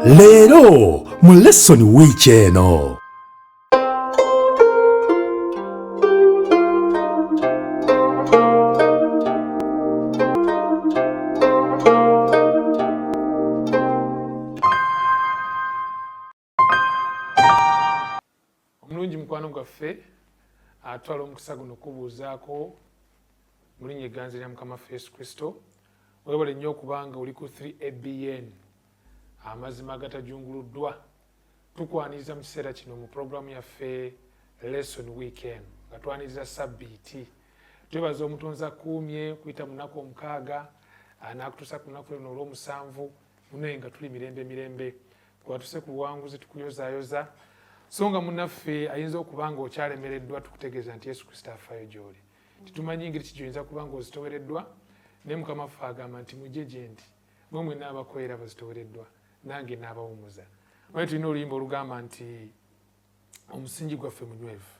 Leero mu lesson wiiki eno. Omulungi mukwano gwaffe atwala omukisa guno okubuuzaako mu linnya egganzi lya Mukama waffe Yesu Kristo. Webale nnyo okubanga oli ku 3ABN, amazima agatajunguluddwa. Tukwaniriza mu kiseera kino mu pulogulaamu yaffe Lesson Weekend nga twaniriza sabbiiti. Twebaza Omutonzi akuumye okuyita mu nnaku 6 n'akutuusa ku lunaku luno olw'omusanvu, munaye nga tuli mirembe mirembe. Twatuse ku buwanguzi, tukuyozaayoza. So nga munnaffe ayinza okuba nga okyalemereddwa, tukutegeeza nti Yesu Kristo afaayo gy'oli. Titumanyi ngeri ki gy'oyinza kuba nga ozitowereddwa, naye Mukama waffe agamba nti mujje gye ndi mwe mwenna abakoera abazitowereddwa, nange n'abawumuza. Omanyi tulina oluyimba olugamba nti omusingi gwaffe munywevu.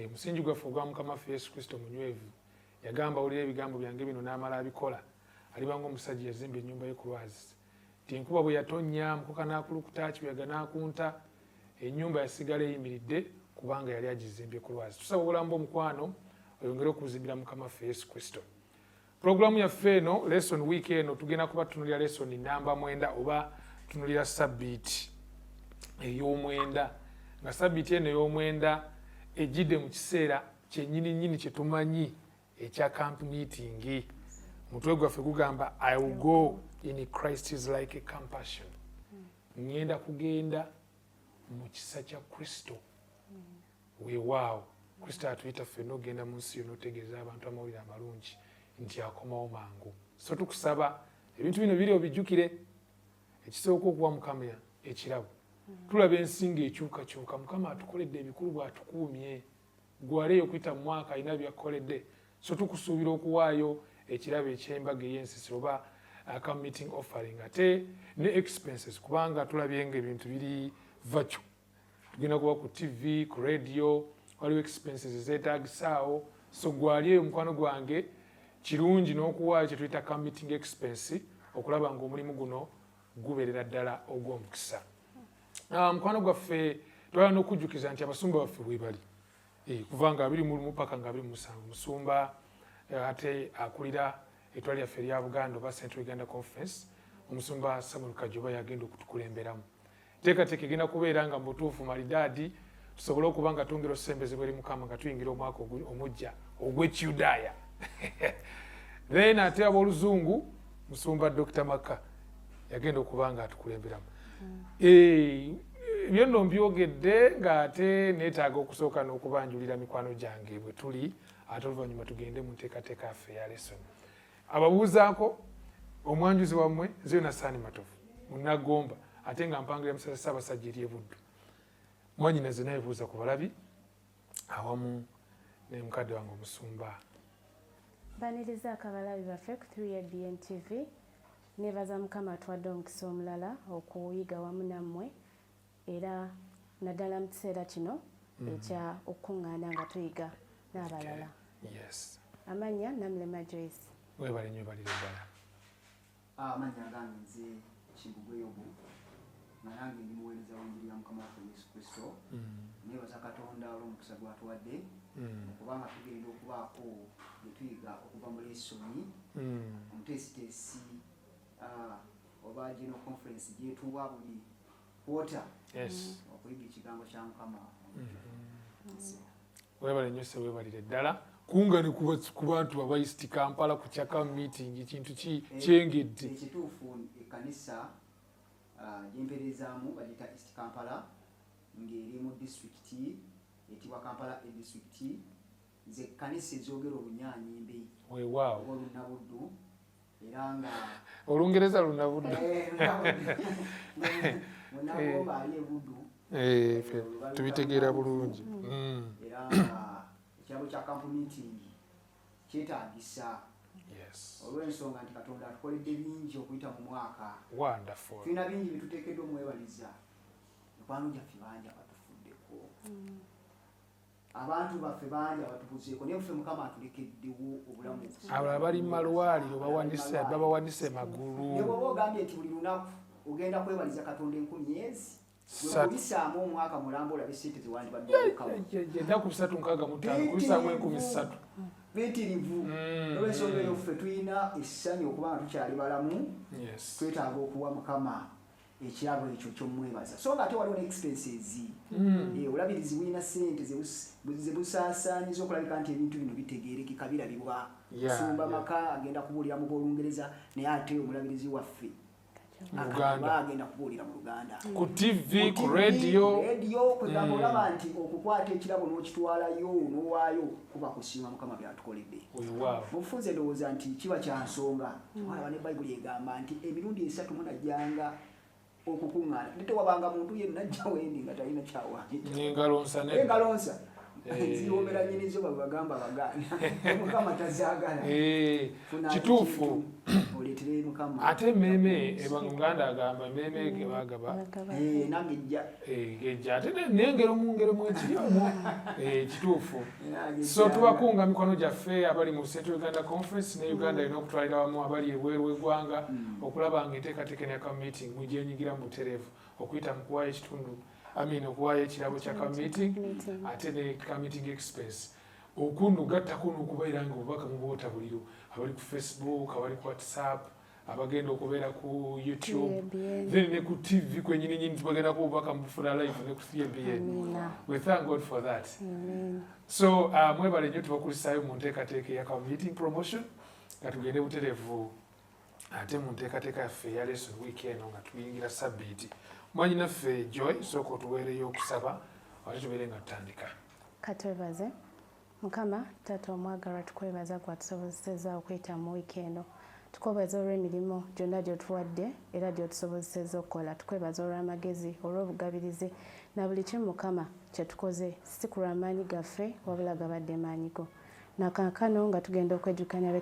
Omusingi gwaffe ogwa Mukama waffe Yesu Kristo munywevu. Yagamba, wulira ebigambo byange bino n'amala abikola, aliba ng'omusajja yazimba ennyumba ye ku lwazi. Nti enkuba bwe yatonnya, mukoka n'akulukuta, kibuyaga n'akunta, ennyumba yasigala eyimiridde kubanga yali agizimbye ku lwazi. Tusaba obulamu bw'omukwano oyongere okubuzimbira Mukama waffe Yesu Kristo. Pulogulaamu yaffe eno, lesson week eno, tugenda kuba tutunulira lesson namba 9 oba tutunulira sabbiiti ey'omwenda, nga sabbiiti eno ey'omwenda ejjidde mu kiseera kyennyini nnyini kye tumanyi ekya camp meeting. Omutwe gwaffe gugamba I will go in Christ's like a compassion. Ngenda kugenda mu kisa kya Kristo. Weewaawo Kristo atuyita ffenna okugenda mu nsi yonna otegeeza abantu amawulire amalungi nti akomawo mangu. So tukusaba ebintu bino biri obijjukire. Ekisooka okuwa Mukama ekirabo. Tulaba ensi ng'ekyukakyuka, Mukama atukoledde ebikulu bw'atukuumye. Gwaleeyo okuyita mu mwaka alina byakkoledde. So tukusuubira okuwaayo ekirabo eky'embaga ey'ensisiro oba camp meeting offering, ate ne expenses, kubanga tulabye ng'ebintu biri virtual. Tugenda kuba ku TV, ku radio, waliwo expenses ezeetaagisaawo. So gwali eyo mukwano gwange, kirungi n'okuwaayo kye tuyita camp meeting expense okulaba ng'omulimu guno gubeerera ddala ogw'omukisa. Mukwano gwaffe, twagala n'okujjukiza nti abasumba baffe bwe bali kuva nga 21 paka nga 27. Musumba ate akulira ettwale lyaffe erya Buganda oba Central Uganda Conference, omusumba Samuel Kajoba, yagenda okutukulemberamu. Teekateeka egenda kubeera nga mu butuufu malidaadi, tusobole okuba nga twongera osembezebwa eri Mukama nga tuyingira omwaka omujja ogw'Ekiyudaaya. Then ate abooluzungu, musumba Dr Maka yagenda okuba nga atukulemberamu. Ebyo nno mbyogedde ng'ate neetaaga okusooka n'okubanjulira mikwano gyange bwe tuli, ate oluvannyuma tugende mu nteekateeka yaffe eya lesson. Ababuuzaako omwanjuzi wammwe nze Yonasaani Matovu Munnagomba, ate nga mpangira musasa Ssaabasajja eri Ebuddu. Mwannyinaze naye buuza ku balabi awamu ne mukadde wange omusumba. Banirizaako abalabi baffe ku 3ABN TV. Neebaza Mukama atuwadde omukisa omulala okuyiga wamu nammwe, era naddala mu kiseera kino ekya okukuŋŋaana nga tuyiga n'abalala. Amannya Namulema Joyce. Webale nnyo, balire ddala. Amannya agange nze Kimbugwe Yobu, nga nange ndi muweereza w'enjiri ya Mukama waffe Yesu Kristo. Neebaza Katonda olw'omukisa gw'atuwadde okubanga tugenda okubaako bye tuyiga okuva mu lesoni omuteesiteesi oba general conference gyetuwa buli quarter okuyiga ekigambo kya Mukama. Webale nnyo se, webalire ddala. Kungane ku bantu aba East Kampala ku kya camp meeting, kintu ki kyengedde? Ekituufu, ekkanisa gyempeerezaamu bagiyita East Kampala, ng'eri mu disitulikiti eyitibwa Kampala e disitulikiti, ze kkanisa ezogera Olunyanyimbe oba Olunabuddu, era nga Olungereza Lunabuddu. Munagomba ali Ebuddu. Tubitegeera bulungi. Era nga ekirabo kya camp meeting kyetaagisa olw'ensonga nti Katonda atukoledde bingi okuyita mu mwaka. Tulina bingi byetuteekeddwa omwebaliza. Mikwano gyaffe bangi abatufuddeko, abantu baffe bangi abatubuzeeko, naye ffe Mukama atulekeddewo obulamu Abalala bali mu malwaliro, bawanise babawanise magulu. Ne bwoba ogambye nti buli lunaku Ogenda kwebaliza Katonda enkumi ezi bwekubisaamu omwaka mulamba, olabe sente zewandibadde. Ennaku 365 kubisaamu 3000. Biyitirivu. Olwensonga eyo, ffe tulina essanyu okubanga tukyali balamu. Twetaaga okuwa Mukama ekirabo ekyo kyomwebaza, so nga ate waliwo ne expenses. Obulabirizi bulina sente ze busaasaanyiza okulabika nti ebintu bino bitegeerekeka, birabibwa. Sumba maka agenda kubuulira mu Bwolungereza, naye ate omulabirizi waffe Mu Luganda. Agenda kubuulira mu Luganda. Ku TV, ku radio. Radio. Kwegamba olaba nti okukwata ekirabo n'okitwalayo n'owaayo kuba kusiima Mukama byatukoledde. Weewaawo. Mubufunze ndowooza nti kiba kya nsonga. Olaba ne Bayibuli egamba nti emirundi esatu munajjanga okukuŋŋaana, ne tewabanga muntu yenna ajja wendi nga talina kyawange. N'engalo nsa nedda. Engalo nsa ziwoomera nnyinizo, bwe bagamba Abaganda. Mukama tazaagala. Funa Kituufu. ekintu oleetere Mukama. Ate emmeeme eba, Muganda agamba emmeeme gebagaba. Nange ejja. Ejja ate n'engero mu ngero mwekiri omwo. Kituufu. Nange So ejja. tubakunga, mikono gyaffe abali mu Central Uganda Conference ne Uganda erina okutwalira wamu, abali ebweru w'eggwanga, okulaba nga enteekateeka ya camp meeting mugyenyigira mu butereevu okuyita mu kuwaayo ekitundu, I mean, okuwaayo ekirabo kya camp meeting, ate ne camp meeting expense, okuno gattako n'okubeera nga obubaka mubuwota buliro, abali ku Facebook, abali ku WhatsApp, abagenda okubeera ku YouTube, then ne ku TV kwenyini nyini tubagendako obubaka mubufuna live ne ku 3ABN. We thank God for that. So mwebale nnyo, tubakulisaayo mu nteekateeka eya camp meeting promotion, nga tugende butereevu ate mu nteekateeka yaffe eya lesson week eno nga tuyingira sabbiiti. Mwanyinaffe Joy, sooka otuweereyo okusaba, ate tubeere nga tutandika. Katwebaze Mukama Taata omwagalwa. Tukwebaza gwatusobozesezza okuyita mu wiiki eno. Tukwebaza olw'emirimu gyonna gy'otuwadde era gy'otusobozesezza okukola. Tukwebaza olw'amagezi, olw'obugabirizi na buli kimu, Mukama, kye tukoze si ku lw'amaanyi gaffe, wabula gabadde maanyi go. Nakaakano nga tugenda okwejjukanya bye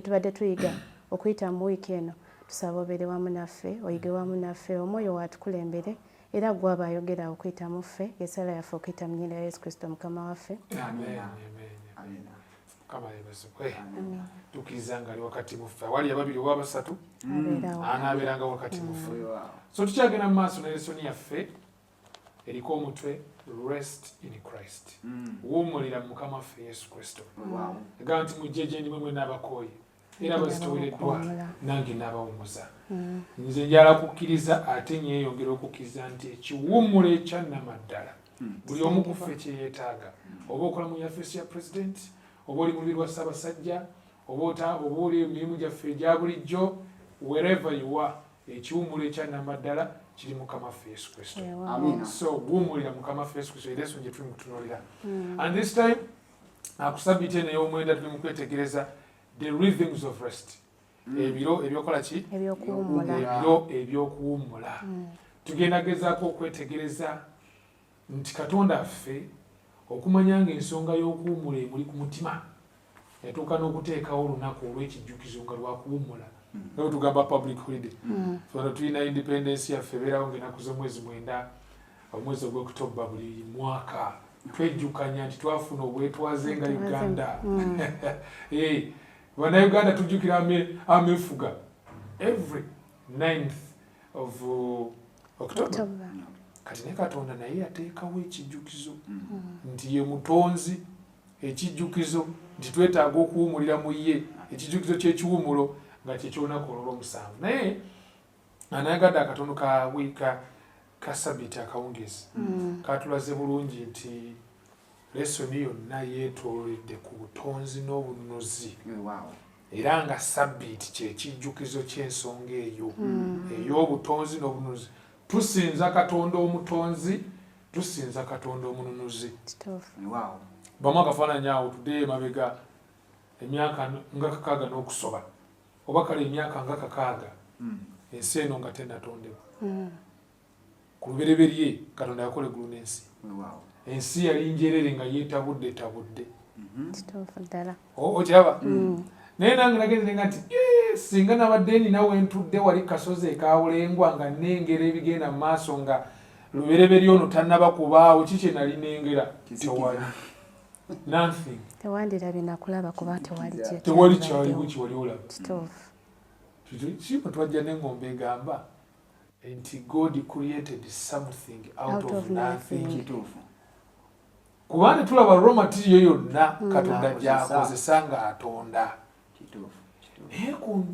tubadde tuyiga okuyita mu wiiki eno, tusaba obeere wamu naffe, oyige wamu naffe, Omwoyo waatukulembere, era gwaba ayogera okuyita mu ffe. Yesala yaffe okuyita mu nnyina ya Yesu Kristo Mukama waffe. Amen, amen. Mukama yebazibwe. Tukkiriza nga ali wakati mu ffe, awali ababiri oba basatu abeerawo. Anaabeeranga wakati mu ffe. So tukyagenda mu maaso ne lesoni yaffe eriko omutwe "Rest in Christ", wuumulira mu Mukama waffe Yesu Kristo. Egamba nti, "Mujje gye ndi mwe mwena abakooye era abazitowereddwa, nange naabawummuza." Nze njala kukkiriza, ate nyeeyongera okukkiriza nti ekiwummulo ekyannamaddala buli omu ku ffe kyeyeetaaga, oba okola mu yafeesi ya pulezidenti, oba oli mu lubiri lwa Ssaabasajja, oba oli emirimu gyaffe egya bulijjo, wherever you are, ekiwummulo ekyannamaddala kiri Mukama waffe Yesu Kristo. So wuumulira Mukama waffe Yesu Kristo, era ensonga gye tuli mukutunuulira. And this time, ku sabbiiti eno ey'omwenda, tuli mu kwetegereza the rhythms of rest, ebiro ebyokola ki? Ebyokuwummula. Ebiro ebyokuwummula. Tugenda gezaako okwetegereza nti Katonda ffe okumanya nga ensonga y'okuwummula emuli ku mutima, yatuuka n'okuteekawo olunaku olw'ekijjukizo nga lwakuwummula, nga bwe tugamba public holiday. Fano tulina independence yaffe ebeerawo ng'ennaku z'omwezi 9, omwezi ogw'Okutoba buli mwaka. Twejjukanya nti twafuna obwetwaze nga Uganda. Bannayuganda tujjukira ameefuga every 9th of October. October. Kati ne Katonda naye yateekawo ekijjukizo nti ye mutonzi, ekijjukizo nti twetaaga okuwumulira mu ye, ekijjukizo ky'ekiwumulo nga kyekyonaku olw'omusanvu. Naye anayagadde akatono ka wiika ka sabbiiti akawungeezi katulaze bulungi nti lesoni yonna yeetoololedde ku butonzi n'obununuzi, era nga sabbiiti kyekijjukizo ky'ensonga eyo ey'obutonzi n'obununuzi. Tusinza Katonda omutonzi, tusinza Katonda omununuzi. Kituufu. Bamu akafaananyi awo, tuddeyo emabega emyaka nga 60 n'okusoba, oba kale emyaka nga 60, ensi eno nga tennatondebwa. Ku lubereberye Katonda yakola eggulu n'ensi. Ensi yali njerere nga yeetabudde tabudde. Kituufu ddala. Okiraba? Naye nange nagenze nga nti, "Eh, singa nabadde nina wentudde wali kasozi ekawulengwa nga nengera ebigenda mu maaso nga lubereberye ono tannaba kubaawo, ki kye nali nengera?" Tewali, nothing. Tewandirabye nakulaba kuba tewali kye Tewali kyalibaddewo. kyaliwo kiwali olaba. Kituufu. Kimu twajja n'engombe egamba nti God created something out of nothing. Kituufu. Kubanga tulaba raw material yonna Katonda gy'akozesa ng'atonda. Kituufu, kituufu.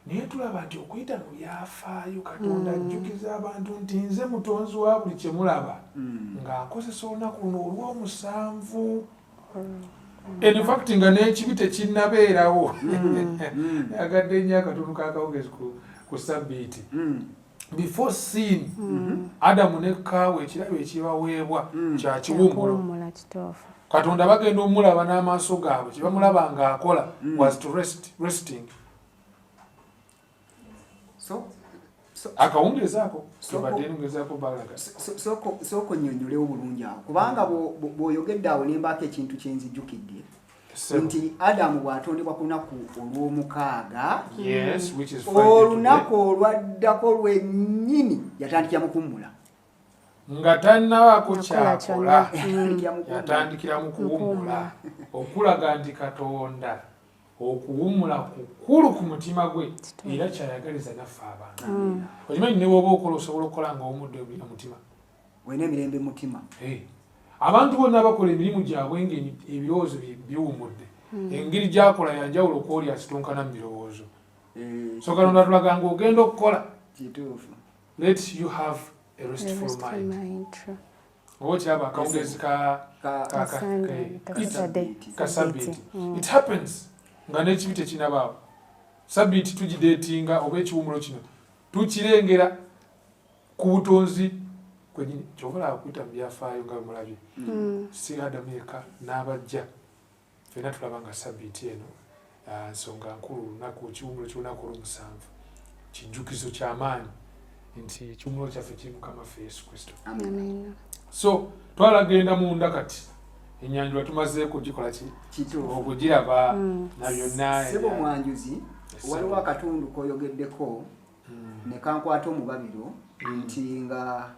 Naye tulaba nti okuyita mu byafaayo Katonda ajjukiza abantu nti nze mutonzi wa buli kye mulaba, ng'akozesa olunaku luno olw'omusanvu. In fact, nga n'ekibi tekinnabeerawo. Agadde nnyo akatundu k'akawungezi ku sabbiiti. Before sin, Adamu ne Kaawa ekirabo ekibaweebwa kya kiwummulo. Kuwummula, kituufu. Katonda bagenda omulaba n'amaaso gaabwe, kyebamulaba ng'akola was to rest, resting. So Akawungeezi ako tubadde ngezaako balaga. Sooka onnyonnyolewo bulungi awo, kubanga bw'oyogedde awo ne mbaako ekintu kye nzijjukidde nti Adamu bw'atondebwa ku lunaku olw'omukaaga, Yes, which is Friday today. olunaku olwaddako lwennyini yatandikira mu kuwummula. Nga tannabaako Nakola kyakola, kyonna. Yatandikira mu kuwummula. Yatandikira mu kuwummula, okulaga nti Katonda okuwummula kukulu ku mutima gwe era kyayagaliza naffe abantu. Okimanyi ne bwoba okola, osobola okukola nga owummudde omutima. Olina emirembe mu mutima. Eh, abantu bonna bakola emirimu gyabwe nga ebirowoozo biwummudde. Engeri gyakola yanjawulo kwoli asitunkana mu birowoozo. So Katonda tulaga nga ogenda okukola, let you have a restful Restful mind. mind, true. Oba okiraba akawungeezi ka Sunday, ka Saturday. Ka sabbiiti, it happens nga n'ekibi tekinabaawo. Sabbiiti tugideetinga oba ekiwumulo kino tukirengera ku butonzi kwenyini. Kyova olaba kuyita mu byafaayo nga bwemulabye, si Adamu yekka, n'abajja fenna tulaba nga sabbiiti eno nsonga nkulu. Lunaku kiwumulo ky'olunaku olw'omusanvu kijjukizo kyamaanyi nti ekiwumulo kyaffe kiri Mukama ffe Yesu Kristo. Amen. So twalagenda munda, kati enyanjula tumazeeko gikola ki? Okugiraba na byonna. Sebo mwanjuzi, Ssebo. waliwo akatundu koyogeddeko ne kankwata omubabiro nti nga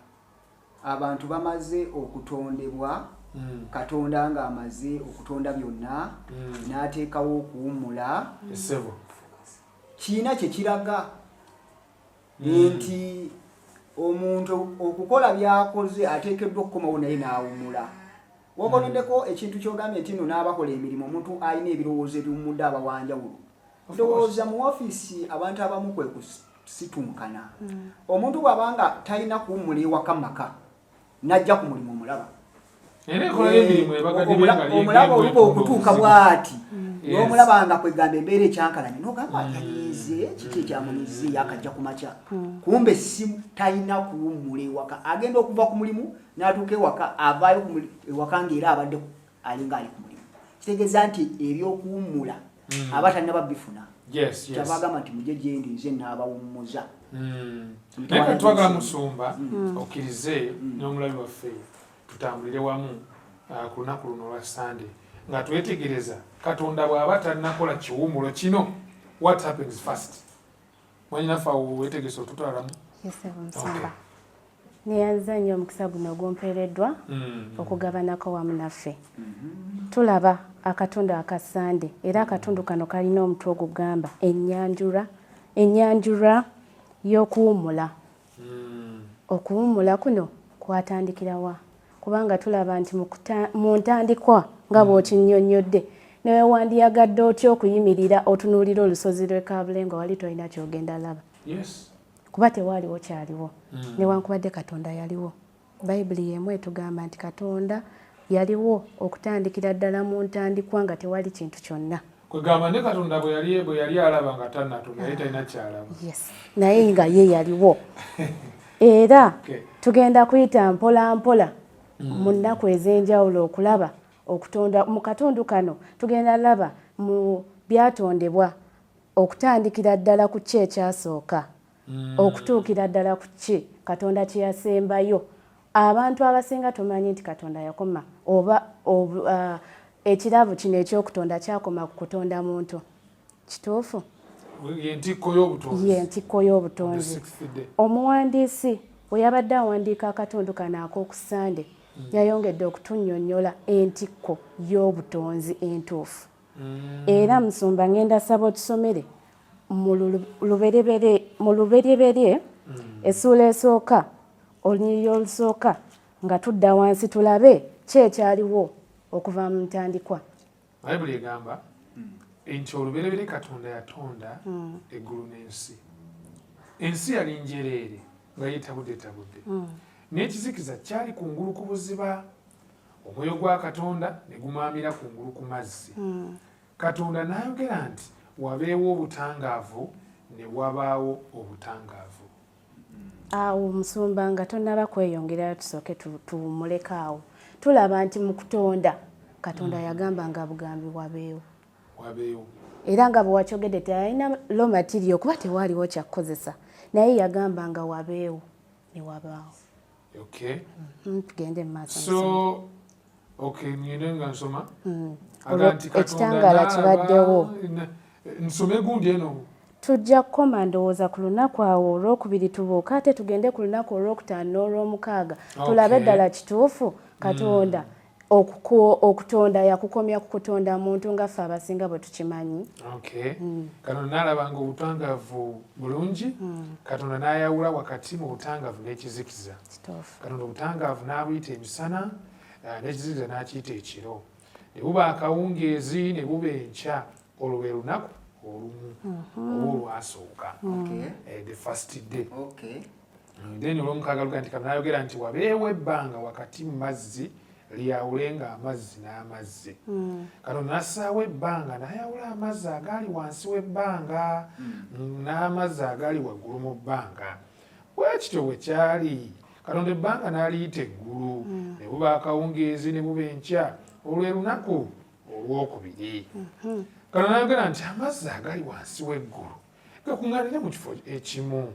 abantu bamaze okutondebwa, Katonda ng'amaze okutonda byonna, n'ateekawo okuwummula. Ssebo. Kiina kye kiraga nti omuntu okukola by'akoze ateekeddwa okukomawo naye n'awummula. Wokoneddeko ekintu kyogambye nti nno n'abakola emirimu, omuntu alina ebirowoozo ebiwummudde aba wanjawulo. Ndowooza mu ofiisi abantu abamu kwe kusitunkana. Omuntu bw'abanga talina kuwummula ewaka maka, n'ajja ku mulimu, omulaba. Era enkola y'emirimu ebagadde. Omulaba oluba okutuuka bw'ati, n'omulaba nga kwegamba embeera ekyankalanye, n'ogamba yanyiize, kiki ekyamunyiize yakajja ku makya? Kumbe si talina kuwummula ewaka. Agenda okuva ku mulimu n'atuuka ewaka, avaayo ewaka ng'era abadde alinga ali ku mulimu. Kitegeeza nti ebyokuwummula aba tannaba bifuna. Kyava agamba nti mujje gyendi, nze naabawummuza. Naye kati twagala musumba okkirize n'omulabi waffe tutambulire wamu ku lunaku luno olwa Sande nga twetegereza Katonda bw'aba tannakola kiwumulo kino, what happens first? Mwanyinaffe, awo weetegese otutwalamu? Yes, musumba. Neyanza nnyo omukisa guno ogumpeereddwa okugabanako wamu naffe. Tulaba akatundu aka Sande, era akatundu kano kalina omutwe ogugamba ennyanjula y'okuwummula. Okuwummula kuno kwatandikira wa? Kubanga tulaba nti mu ntandikwa nga bw'okinnyonnyodde, newe wandiyagadde otya okuyimirira otunuulira olusozi lw'e Kabulengo, wali tolina kyogenda laba, kuba tewaaliwo kyaliwo, newankubadde Katonda yaliwo. Bayibuli y'emu etugamba nti Katonda yaliwo okutandikira ddala mu ntandikwa nga tewali kintu kyonna. Kwegamba ne Katonda bwe yali alaba nga tannatonda, yali talina kyalaba. Yes, naye nga ye yaliwo. Era tugenda kuyita mpola mpola mu nnaku ez'enjawulo okulaba okutonda. Mu katundu kano tugenda laba mu byatondebwa okutandikira ddala ku ki ekyasooka okutuukira ddala ku ki Katonda kye yasembayo. Abantu abasinga tumanyi nti Katonda yakoma oba ekirabo kino ekyokutonda kyakoma ku kutonda muntu. Kituufu? Yentikko y'obutonzi. Yentikko y'obutonzi. The sixth day. Omuwandiisi bwe yabadde awandiika akatundu kano ak'okusande, yayongedde okutunnyonnyola entikko y'obutonzi entuufu. Era musumba, ngenda saba otusomere. Mu Lubereberye essuula esooka, olunyiriri olusooka, nga tudda wansi tulabe ki ekyaliwo okuva mu ntandikwa. Bayibuli egamba nti olubereberye Katonda yatonda eggulu n'ensi. Ensi yali njereere nga yeetabuddetabudde, n'ekizikiza kyali kungulu ku buziba. Omwoyo gwa Katonda ne gumaamira kungulu ku mazzi. Katonda n'ayogera nti, Wabeewo obutangaavu, ne wabaawo obutangaavu. Awo musumba, nga tonnaba kweyongerayo, tusooke tuwummuleko awo. Tulaba nti mu kutonda Katonda yagamba nga bugambi, "Wabeewo." Wabeewo. Era nga bwe wakyogedde, teyalina raw material kuba tewaaliwo kyakukozesa, naye yagamba nga wabeewo, ne wabaawo. Tugende mu maaso. So okay, ngende nga nsoma. Olwo Aga nti Katonda ekitangaala kibaddewo. Nsome gundi eno. Tujja kukoma ndowooza ku lunaku awo olwokubiri, tubuuka ate tugende ku lunaku olwokutaano n'olwomukaaga, tulabe ddala kituufu Katonda okutonda yakukomya ku kutonda muntu nga ffe abasinga bwe tukimanyi. Okay. Katonda n'alaba nga obutangaavu bulungi. Katonda n'ayawula wakati mu butangaavu n'ekizikiza. Katonda obutangaavu n'abuyita emisana, n'ekizikiza n'akiyita ekiro. Ne buba akawungeezi ne buba enkya, olwo lwe lunaku olumu oba olwasooka. The first day. Then olwomukaaga luga nti Katonda n'ayogera nti, "Wabeewo ebbanga wakati mu mazzi lyawulenga amazzi n'amazzi." Katonda n'assaawo ebbanga, n'ayawula amazzi agaali wansi w'ebbanga n'amazzi agaali waggulu mu bbanga. Bwe kityo bwe kyali. Katonda ebbanga n'aliyita eggulu. Ne buba akawungeezi ne buba enkya, olwe lunaku olwokubiri. Katonda n'ayogera nti, "Amazzi agali wansi w'eggulu gakuŋŋaanire mu kifo ekimu,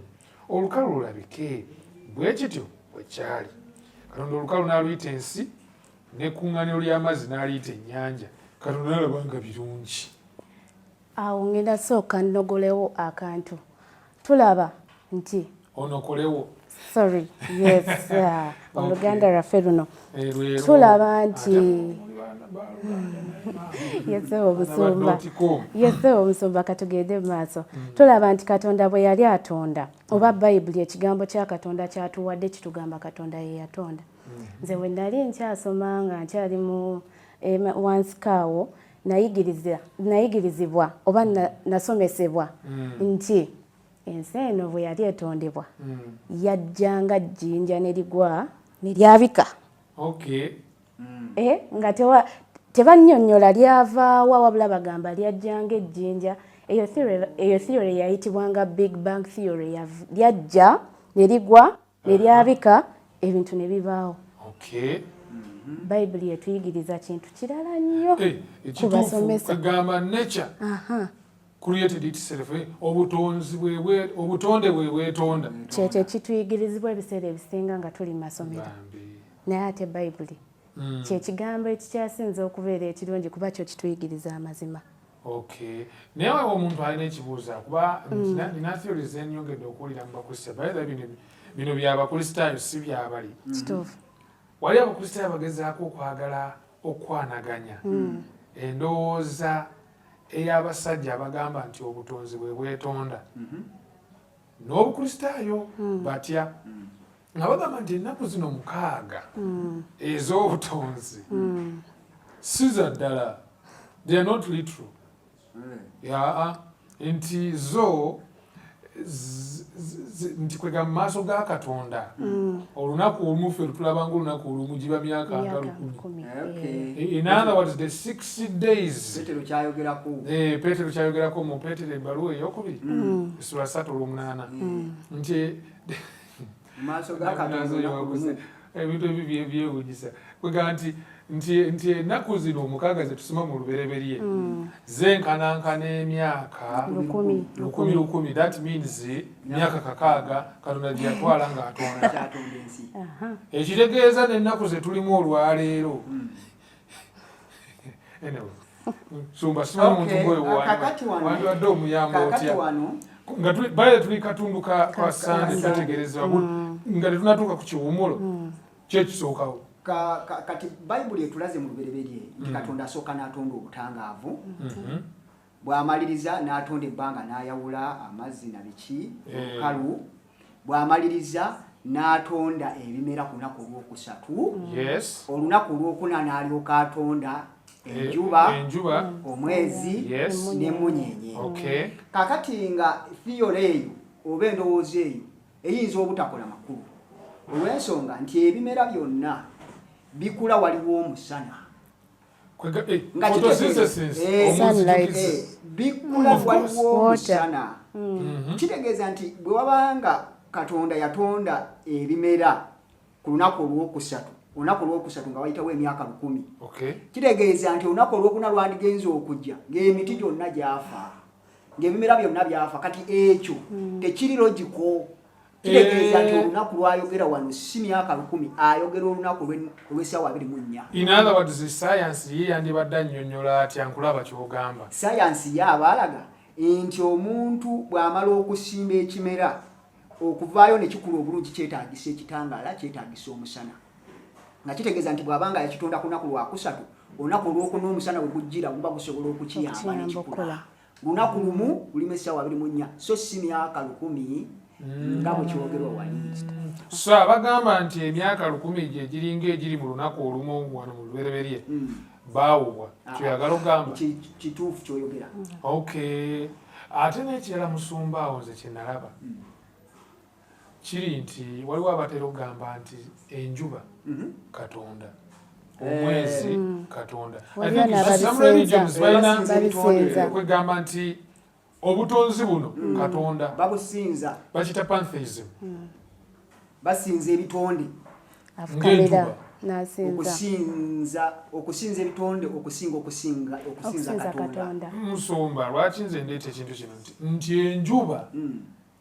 olukalu lulabike." Bwe kityo bwe kyali. Katonda olukalu n'aluyita ensi, n'ekkuŋŋaaniro ly'amazzi n'aliyita ennyanja. Katonda n'alaba nga birungi. Awo ngenda sooka nnogolewo akantu. Tulaba nti Onokolewo. Sorry, yes, oluganda lwaffe luno. Tulaba nti yesewo omusumba, yesewo omusumba, katugende mu maaso. Tulaba nti Katonda bwe yali atonda, oba Bayibuli, ekigambo kya Katonda kyatuwadde kitugamba Katonda ye yatonda. Nze bwe nali nkyasoma, nga nkyali mu wansikaawo, nayigirizibwa oba nasomesebwa nti ensi eno bwe yali etondebwa, yajjanga jjinja ne ligwa ne lyabika. Nga tebannyonnyola lyavaawa, wabula bagamba lyajjanga ejjinja. Eyo theory yayitibwanga Big Bang theory. Lyajja ne ligwa ne lyabika, ebintu ne bibaawo. Bayibuli etuyigiriza kintu kirala nnyo. Ekituufu Kubasomesa. Kugamba nature created itself, obutonzi obutonde bwe bwetonda. Kyekyo ekituyigirizibwa ebiseera ebisinga nga tuli mu masomero. Bambi. Naye ate Bayibuli kyekigambo ekikyasinza okubeera ekirungi, kuba kyo kituyigiriza amazima. Okay, naye wawe omuntu alina ekibuuzo, kuba nina theories zenyongedde okuwulira mu Bakristaayo. By the way, bino byabakristaayo, si byabali. Wali Abakristaayo bagezaako okwagala okwanaganya endowooza ey'abasajja abagamba nti obutonzi bwe bwetonda n'Obukristaayo. Batya? Nga bagamba nti ennaku zino 6 ez'obutonzi si za ddala, they are not literal. Yaa, nti zo nti kwega mu maaso ga Katonda olunaku olumu ffe lutulabanga olunaku olumu giba myaka nga Myaka 1000. 1000. In other words, the 6 days Petero kyayogerako. Petero kyayogerako mu Petero ebbaluwa eyokubiri essula 3 olw'omunaana nti mu maaso ga Katonda olunaku lumu. Ebintu ebyo byewunyisa kwega nti ennaku zino 6 zetusoma mu Lubereberye zenkanankana emyaka 1000. 1000 1000. That means myaka 60 Katonda gye yatwala ng'atonda. Kyatonda ensi. Ekitegeeza n'ennaku ze tulimu olwaleero. Anyway, sumba, simanyi muntu ngoyo Kakati wano- wandibadde omuyamba kakati otya? Wano Nga baye tuli katundu ka Sande, twetegereza nga tetunatuuka ku kiwumulo kyekisookawo. Kati Bayibuli etulaze mu Lubereberye nti Katonda asooka n'atonda obutangaavu. Bw'amaliriza n'atonda ebbanga, n'ayawula amazzi na biki, olukalu. Bw'amaliriza n'atonda ebimera ku lunaku olwokusatu. Olunaku olwokuna n'alyoka atonda enjuba, enjuba, omwezi n'emmunyeenye. Kakati nga theory eyo oba endowooza eyo eyinza obutakola makulu, olw'ensonga nti ebimera byonna bikula waliwo omusana. Nga Photosynthesis, Sunlight. Bikula Of course. waliwo omusana. Kitegeeza nti bwe wabanga Katonda yatonda ebimera ku lunaku olwokusatu, olunaku olwokusatu nga wayitawo emyaka 1000, kitegeeza nti olunaku olwokuna lwandigenza okujja ng'emiti gyonna gyafa, ng'ebimera byonna byafa. Kati ekyo tekiri logical. Kitegeeza nti olunaku lwayogera wano si myaka 1000, ayogera olunaku olw'essaawa 24. In other words, science ye yandibadde annyonnyola atya? Nkulaba kyogamba. Sayansi ye aba alaga nti omuntu bw'amala okusimba ekimera, okuvaayo ne kikula obulungi kyetaagisa ekitangaala, kyetaagisa omusana, nga kitegeeza nti bw'abanga yakitonda ku lunaku lwakusatu, olunaku olwokuna omusana we gujjira guba gusobola okukiyamba Okukiyamba nekikula. okukula. Lunaku lumu lulimu essaawa 24, so si myaka 1000 nga bwe kyogerwa wali. So abagamba nti emyaka 1000 gye giringa egiri mu lunaku olumu wano mu Lubereberye baawubwa, kyoyagala okugamba? Kituufu kyoyogera. Okay, ate n'ekirala, musumba, awo nze kye nalaba kiri nti waliwo abatera okugamba nti enjuba Katonda, omwezi Katonda. I Waliwo think some n'ababisinza. religions balina Basinza ebitonde. Babisinza. kwegamba nti obutonzi buno Katonda. Babusinza. Bakita pantheism. Basinza ebitonde. Afukamira Ng'enjuba. n'asinza. Okusinza ebitonde okusinga okusinza Okusinza Katonda. Katonda. Musumba, lwaki nze ndeeta ekintu kino nti enjuba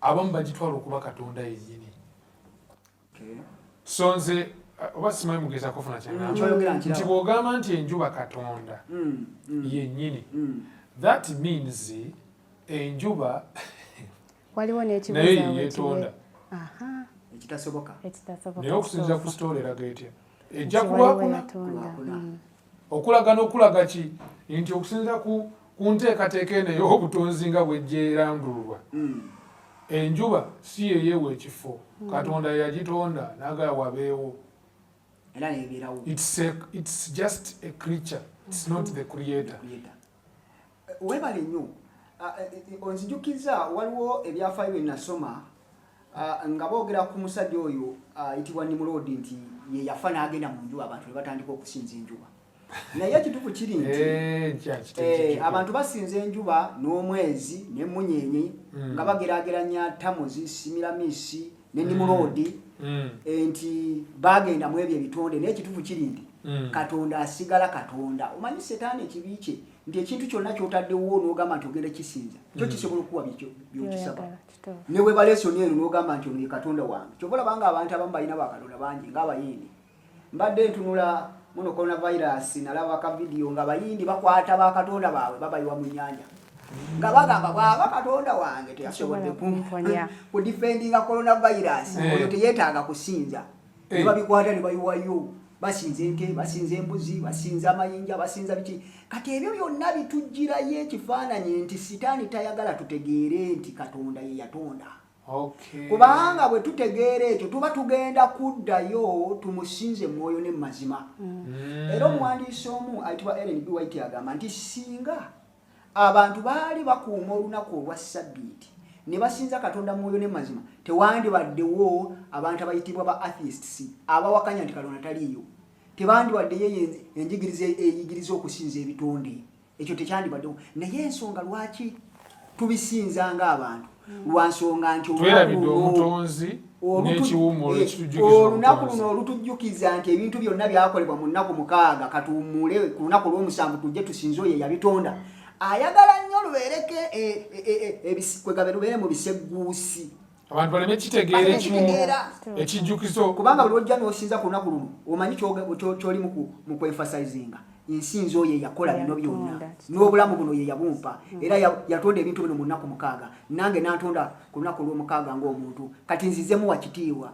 abamu bagitwala okuba Katonda yennyini? So nze oba simanyi mugeza kufuna kyengamba Kyoyogera nti nkiraba. bw'ogamba nti enjuba Katonda yennyini, that means enjuba Waliwo naye n'ekibuuzo awo. yeyetonda. Aha. Ekitasoboka. Ekitasoboka. Naye okusinziira ku story eraga etya? Ejja Nti waliwo kulwakuna. yatonda. Kulwakuna. Okulaga n'okulaga ki nti okusinziira ku nteekateeka eno ey'obutonzi nga bwejja erambululwa, enjuba si yeyeewa ekifo. Katonda yagitonda n'agala wabeewo. Era nebeerawo. It's just a creature, it's not the creator. Creator. Weebale nnyo. Ah, onzijukiza waliwo ebyafaayo bye nasoma, nga boogera ku musajja oyo ayitibwa Nimurodi, nti ye yafa n'agenda mu njuba, abantu ne batandika okusinza enjuba. Naye ekituufu kiri nti abantu basinza enjuba n'omwezi n'emmunyeenye nga bageraageranya Tamuzi, Simiramisi ne Nimurodi, nti bagenda mu ebyo ebitonde. Naye ekituufu kiri nti Katonda asigala Katonda. Omanyi Setaani ekibi kye nti ekintu kyonna kyotaddewo n'ogamba nti ogenda kisinza, kyo kisobola okuwa byokisaba. Byoyagala, kituufu. Ne bwe balesoni eno n'ogamba nti ono ye Katonda wange, kyova olaba nga abantu abamu balina bakatonda bangi ng'Abayindi. Mbadde ntunula muno coronavirus, nalaba ka vidiyo nga Abayindi bakwata bakatonda baabwe babayiwa mu nnyanja, nga bagamba bw'aba Katonda wange teyasobodde Kumponya. Kudefendinga coronavirus, oyo teyeetaaga kusinza. Ne babikwata ne bayiwayo. Basinza ente, basinza embuzi, basinza amayinja, basinza biki. Kati ebyo byonna bitugirayo ekifaananyi nti Sitaani tayagala tutegeere nti Katonda ye yatonda, kubanga bwe tutegeera ekyo tuba tugenda kuddayo tumusinze mwoyo ne mazima. Era omuwandiisi omu ayitibwa Ellen B White agamba nti singa abantu baali bakuuma olunaku olwa Sabbiiti ne basinza Katonda mwoyo ne mazima, tewandibaddewo abantu abayitibwa ba atheists, abawakanya nti Katonda taliiyo. Tebandibaddeyo enjigiriza eyigiriza okusinza ebitonde. Ekyo tekyandibaddewo. Naye ensonga lwaki tubisinza ng'abantu, lwa nsonga nti olunaku Twerabidde luno omutonzi n'ekiwummulo ekitujjukiza olunaku omutonzi. Luno olutujjukiza nti ebintu byonna byakolebwa mu nnaku 6, katuwummule ku lunaku olw'omusanvu tujje tusinze oyo eyabitonda. Ayagala nnyo lubeereko kwegabe lubeere mu bisegguusi, abantu baleme kitegeera Baleme ekimu kitegeera. Ekijjukizo. Kubanga buli lwojja n'osinza ku lunaku luno, omanyi kyoli mu kwemphasizinga: nsinza oyo eyakola bino byonna, Eyatonda. n'obulamu buno ye yabumpa, era yatonda ebintu bino mu nnaku 6, nange nantonda ku lunaku olw'omukaaga ng'omuntu. Kati nzizemu wa kitiibwa.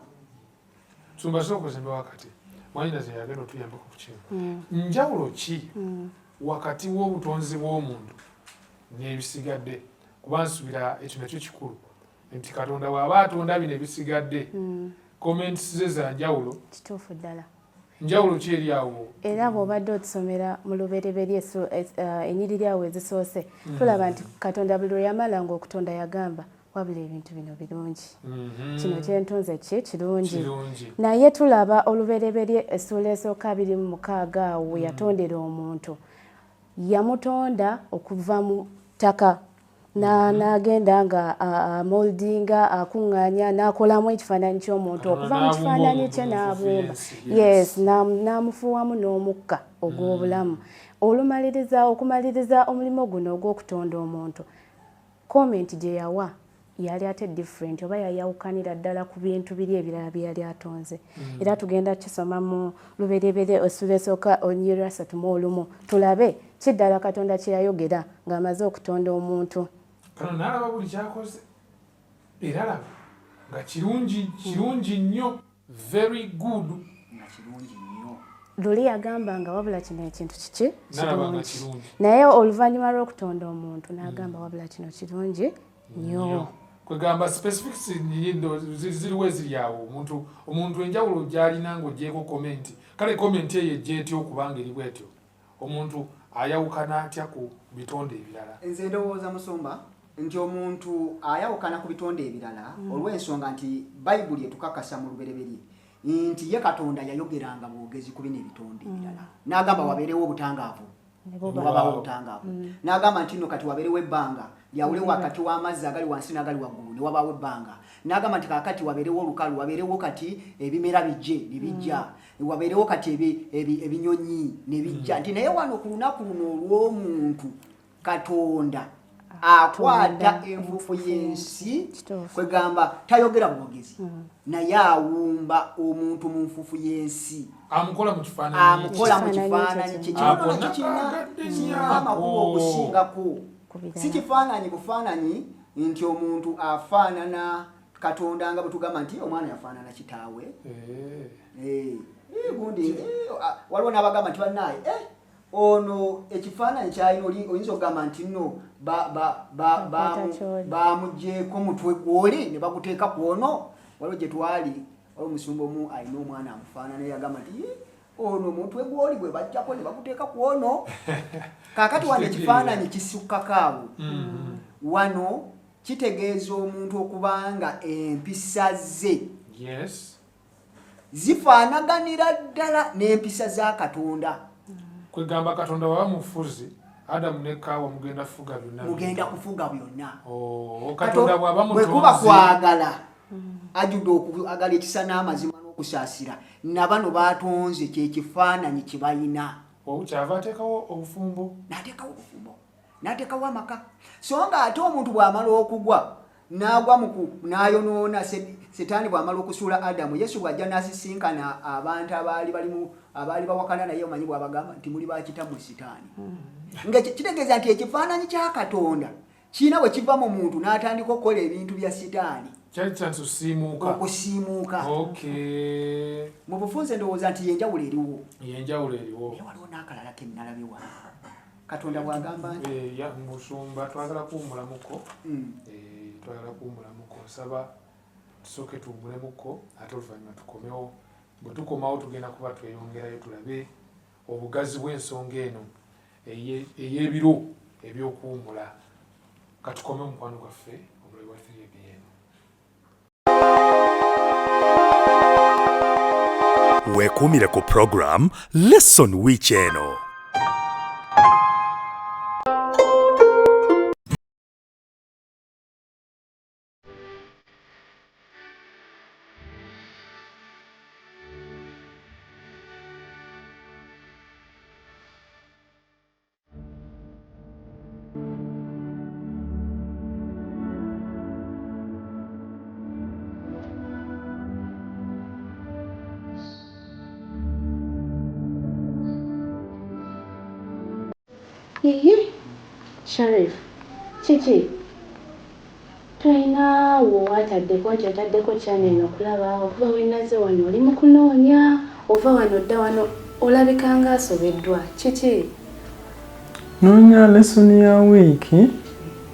Nsumba, sooka ozimbe wakati mwanyinaze yagenda otuyambako ku kino. Njawulo ki wakati w'obutonzi bw'omuntu N'ebisigadde, kuba nsubira ekyo nakyo kikulu nti Katonda bw'aba atonda bino ebisigadde, comments ze za njawulo. Kituufu ddala. Njawulo ki eri awo? Era bw'obadde otusomera mu Lubereberye enyiriri awo ezisoose, tulaba nti Katonda buli lwe yamalanga okutonda yagamba, "Wabula ebintu bino birungi, kino kyentonze ki kirungi." Kirungi. Naye tulaba Olubereberye essuula esooka 26 awo we yatondera omuntu, yamutonda okuva mu ttaka, n'agenda nga amoldinga, akuŋŋaanya, n'akolamu ekifaananyi ky'omuntu Katonda okuva mu n'abumba kifaananyi omuntu kye mu nfuufu n'abumba y'ensi, yes. Yes, n'amufuuwamu n'omukka ogw'obulamu. Olumaliriza okumaliriza omulimu guno ogw'okutonda omuntu, comment gye yawa yali ate different, oba yayawukanira ddala ku bintu biri ebirala bye yali atonze. Era tugenda kisoma mu Lubereberye essula esooka olunyiriri 31, tulabe kiddala Katonda kye yayogera ng'amaze okutonda omuntu. Kano n'alaba buli kyakoze, era laba nga kirungi, kirungi nnyo, very good. Nga kirungi nnyo. Luli yagamba nga wabula kino ekintu kiki? N'alaba nga Kirungi. Kirungi. Naye oluvannyuma lw'okutonda omuntu n'agamba, wabula kino kirungi nnyo. Kwegamba specifics nyindo ziriwo eziri awo. Omuntu enjawulo gy'alina ng'ogyeko comment, kale comment eyo ejja etya okubanga eri bwetyo? Omuntu ayawukana atya ku bitonde ebirala? Nze ndowooza, musumba, nti omuntu ayawukana ku bitonde ebirala olw'ensonga nti Bayibuli etukakasa mu Lubereberye nti ye Katonda yayogeranga bwogezi ku bino ebitonde ebirala, n'agamba wabeerewo obutangaavu, Ne buba. wabaawo obutangaavu. N'agamba nti nno kati wabeerewo ebbanga lyawule wakati w'amazzi agali wansi n'agali waggulu, ne wabaawo ebbanga. N'agamba nti kaakati wabeerewo olukalu, wabeerewo kati ebimera bijje, ne bijja, wabeerewo kati ebinyonyi ne bijja. Nti naye wano ku lunaku luno olw'omuntu, Katonda akwata enfuufu y'ensi. Kwegamba tayogera bwogezi, naye awumba omuntu mu nfuufu y'ensi. Amukola mu kifaananyi. Amukola mu Kifaananyi kifaananyi kye. kye. Kino Ako nakyo kirina nakaagadde nnyo kirina amakulu ako. okusingako. Ku birala. Si kifaananyi bufaananyi nti omuntu afaanana Katonda, nga bwe tugamba nti omwana yafaanana kitaawe. Eh. Eh, gundi waliwo n'abagamba nti bannaaye, ono ekifaananyi kyalina, oli oyinza okugamba nti nno Bakwata ky'oli. Bamugyeko mutwe gwoli ne baguteeka ku ono. Waliwo gye twali, waliwo omusumba omu alina omwana amufaanana, yagamba nti, "Ii, ono omutwe gwoli gwe bajjako ne baguteeka ku ono." Kaakati wano ekifaananyi kisukkako awo. Wano kitegeeza omuntu okubanga empisa ze zifaanaganira ddala n'empisa za Katonda. Kwegamba Katonda waba mufuzi, Adamu ne Kaawa mugenda fuga byonna. Mugenda kufuga byonna. Oh, Katonda bw'aba Bwe kuba mutonzi kwagala, ajjudde okwagala ekisa n'amazima n'okusaasira, nabano batonze kyekifaananyi kye balina. Oh, kyava ateekawo obufumbo. N'ateekawo obufumbo, n'ateekawo amaka. So nga ate omuntu bw'amala okugwa, n'agwa muku n'ayonoona, Setaani bw'amala okusuula Adamu, Yesu bw'ajja n'asisinkana abantu abaali balimu, abaali bawakana naye, omanyi bw'abagamba nti muli bakitammwe Sitaani. Nga kitegeeza nti ekifaananyi kya Katonda kiina bwe kiva mu muntu n'atandika okukola ebintu bya Sitaani. Kyali kitandise okusiimuuka. Okusiimuuka. Mu bufunze ndowooza nti yenjawulo eriwo. Yenjawulo eriwo. Naye waliwo n'akalala ke nnalabye wano, Katonda bw'agamba nti Eh, musumba, twagala kuwumulamuko. Twagala kuwumulamuko. Nsaba tusooke tuwumulemuko, ate oluvannyuma tukomewo. Bwe tukomawo tugenda kuba tweyongerayo, tulabe obugazi bw'ensonga eno ey'ebiro ebyokuwumula. Katukome omukwano gwaffe omulabi wa 3ABN. Weekuumire ku program Lesson wiiki eno. Yiyi, Sharif, kiki? Tolina wo wataddeko nti otaddeko channel okulaba okuva wenaze wano oli mu kunoonya, ova wano dda wano olabika nga asobeddwa. Kiki? Noonya lesson ya wiiki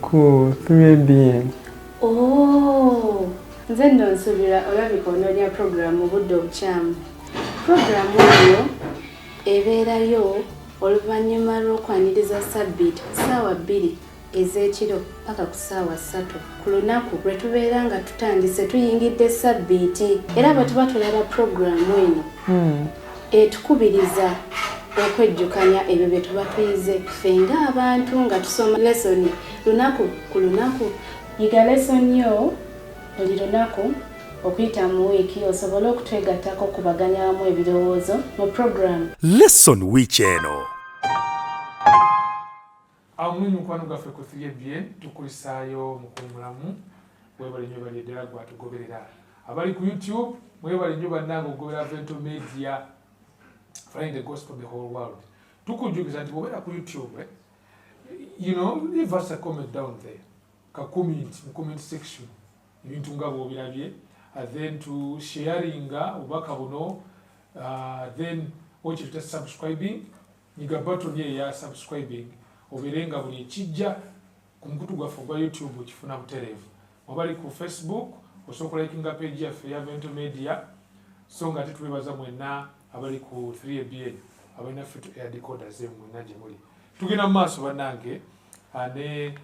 ku 3ABN. Oh, nze nno nsuubira olabika onoonya puroguramu mu budde obukyamu. Puroguramu eyo ebeerayo oluvannyuma lw'okwaniriza ssabbiiti ku ssaawa 2 ez'ekiro paka ku ssaawa 3 ku lunaku lwe tubeera nga tutandise tuyingidde ssabbiiti. Era bwe tuba tulaba puroguramu eno etukubiriza okwejjukanya ebyo bye tuba tuyize ffe ng'abantu nga tusoma lesoni lunaku ku lunaku. Yiga lesoni yo buli lunaku okuyita mu wiiki osobole okutwegattako okukubaganya wamu ebirowoozo mu puroguramu. Lesson wiiki eno. Awo mulungi mukwano gwaffe ku 3ABN tukulisaayo mukuumulamu webale nnyo bali eddala gwatugoberera abali ku YouTube mwebale nnyo bannange okugoberera Vento Media flying the gospel the whole world. Tukujjukiza nti bw'obeera ku YouTube, leave us a comment down there, ka comment mu comment section, ebintu nga bw'obirabye, then to sharinga obubaka buno, then okiyita subscribing, nyiga button ye eya subscribing obeere nga buli ekijja ku mukutu gwaffe ogwa YouTube okifuna butereevu. Wabali ku Facebook osobola likinga page yaffe eya Vento Media. So nga ate twebaza mwenna abali ku 3ABN abalina free to air decoders mwenna gye muli. Tugenda mu maaso bannange ne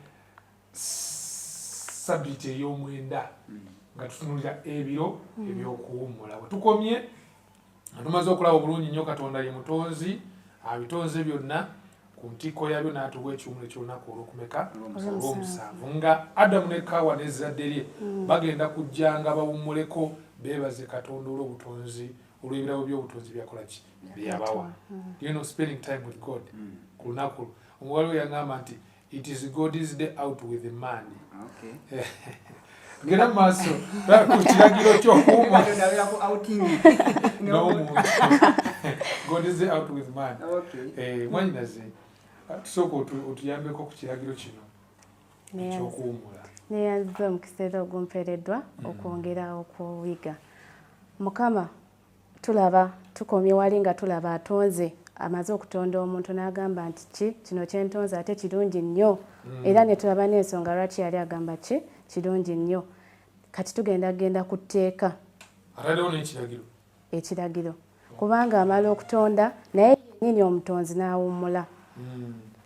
sabbiiti ey'omwenda nga tutunulira ebiro ebyokuwummula. Bwe tukomye nga tumaze okulaba obulungi nnyo Katonda ye mutonzi abitonze byonna, ku ntikko yabyo n'atuwa ekiwummulo eky'olunaku olw'okumeka? Olw'omusanvu, nga Adamu ne Kaawa n'ezzadde lye bagenda kujjanga bawummuleko beebaze Katonda olw'obutonzi, olw'ebirabo by'obutonzi byakola ki byeyabawa. Spending time with God ku lunaku. Omuwala we yaŋŋamba nti it is God's day out with man. Tugenda mu maaso ku kiragiro ky'okuwummula n'omuntu. God is day out with man. Mwanyinaze, tusooka otuyambeko ku kiragiro kino ekyokuwummula. Neyanziza omukisa era ogumpeereddwa okwongera okuyiga. Mukama tulaba tukomye wali nga tulaba atonze, amaze okutonda omuntu n'agamba nti ki kino kyentonze ate kirungi nnyo. Era ne tulaba n'ensonga lwaki yali agamba ki kirungi nnyo. Kati tugenda genda ku tteeka. Ataddewo n'ekiragiro. Ekiragiro. Kubanga amala okutonda naye yennyini omutonzi n'awummula.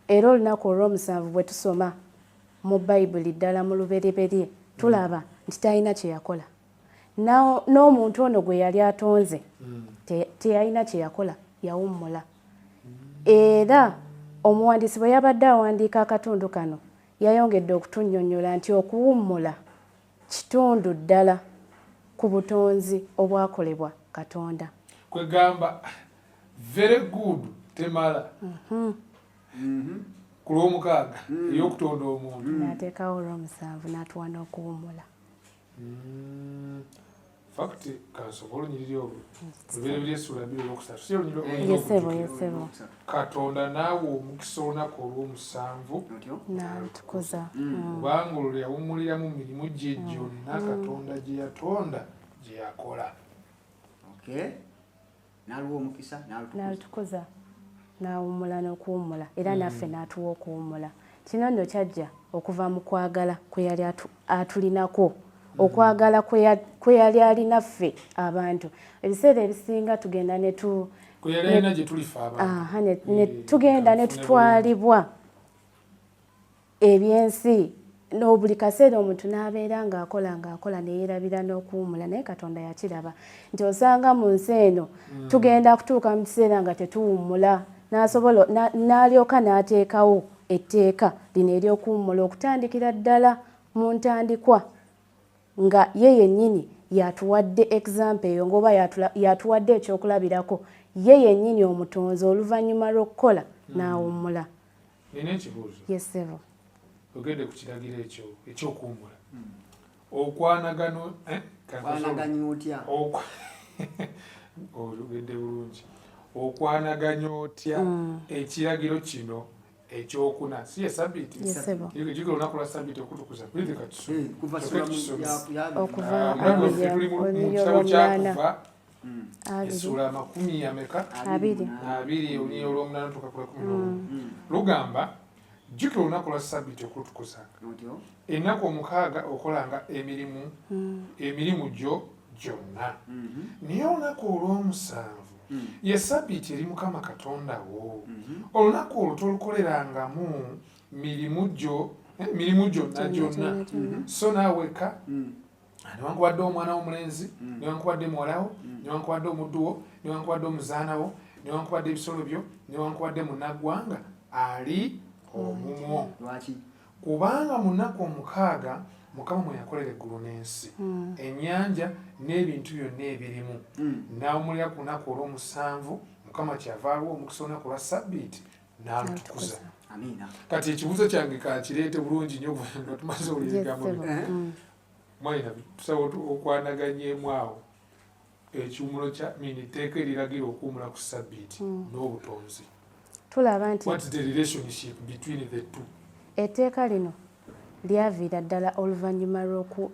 Era olunaku olw'omusanvu bwe tusoma mu Bayibuli ddala mu Lubereberye tulaba nti talina kye yakola. N'omuntu ono gwe yali atonze teyalina kye yakola, yawummula. Era omuwandiisi bwe yabadde awandiika akatundu kano yayongedde okutunnyonnyola nti okuwummula kitundu ddala ku butonzi obwakolebwa Katonda. Kwegamba very good temala ku lw'omukaaga ey'okutonda omuntu n'ateekawo olw'omusanvu n'atuwa n'okuwummula. Fact kansoma olunyiriri olwo Lubereberye essula 2 olwokusatu, si Yesebo, yesebo. Katonda naawe omukisa olunaku olw'omusanvu n'alutukuza, kubanga olwo yawummuliramu mirimu gye gyonna Katonda gye yatonda gye yakola. N'aluwa omukisa n'alutukuza n'awummula n'okuwummula, era naffe n'atuwa okuwummula. Kino nno kyajja okuva mu kwagala kwe yali atulinako, okwagala kwe yali alina ffe abantu. Ebiseera ebisinga tugenda ne tugenda ne tutwalibwa ebyensi n'obuli kaseera, omuntu n'abeera ng'akola ng'akola neyeerabira n'okuwummula. Naye Katonda yakiraba nti osanga mu nsi eno tugenda kutuuka mu kiseera nga tetuwummula, n'asobola n'alyoka n'ateekawo etteeka lino ery'okuwummula okutandikira ddala mu ntandikwa, nga ye yennyini yatuwadde example eyo, ng'oba yatuwadde ekyokulabirako ye yennyini omutonzi oluvannyuma lw'okukola n'awummula. Nina ekibuuzo. Yesebo. Ogende ku kiragiro ekyo ekyokuwummula, okwanagano Kwanaganya otya? Olugedde bulungi. Okwanaganya otya ekiragiro kino ekyokuna, si ye sabbiiti? Yesebo. Jjukira olunaku lwa sabbiiti okutukuza. Kulireka tusome. Kuva Tusooke sula mu tusome. Okuva Tuli mu kitabo kya Kuva, essuula amakumi ameka? 20. 20, olunyiriri olw'omunaana tuuka ku 11. Lugamba Jjukira olunaku lwa Sabbiiti okulutukuzanga. Ennaku 6 okolanga emirimu gyo gyonna. Naye olunaku olw'omusanvu ye Sabbiiti eri Mukama Katonda wo. Olunaku olwo tolukolerangamu mirimu gyonna gyonna. So naaweka newankubadde omwana w'omulenzi, newankubadde muwalawo, newankubadde omuddu wo, newankubadde omuzaana wo, newankubadde ebisolo byo, newankubadde munnaggwanga ali omumwo. Lwaki? Kubanga mu nnaku 6 Mukama mwe yakolera eggulu n'ensi, ennyanja n'ebintu byonna ebirimu, n'awummulira ku lunaku olw'omusanvu. Mukama kyava aluwa omukisa olunaku lwa Sabbiiti n'alutukuza. Amiina. Kati ekibuuzo kyange kakireete bulungi nnyo nga tumaze owulira ebigambo bino. Mwalina tusaba okwanaganyemu awo ekiwumulo kya mini etteeka eriragira okuwumula ku Sabbiiti n'obutonzi. Tulaba nti what is the relationship between the two? Etteeka lino lyaviira ddala oluvannyuma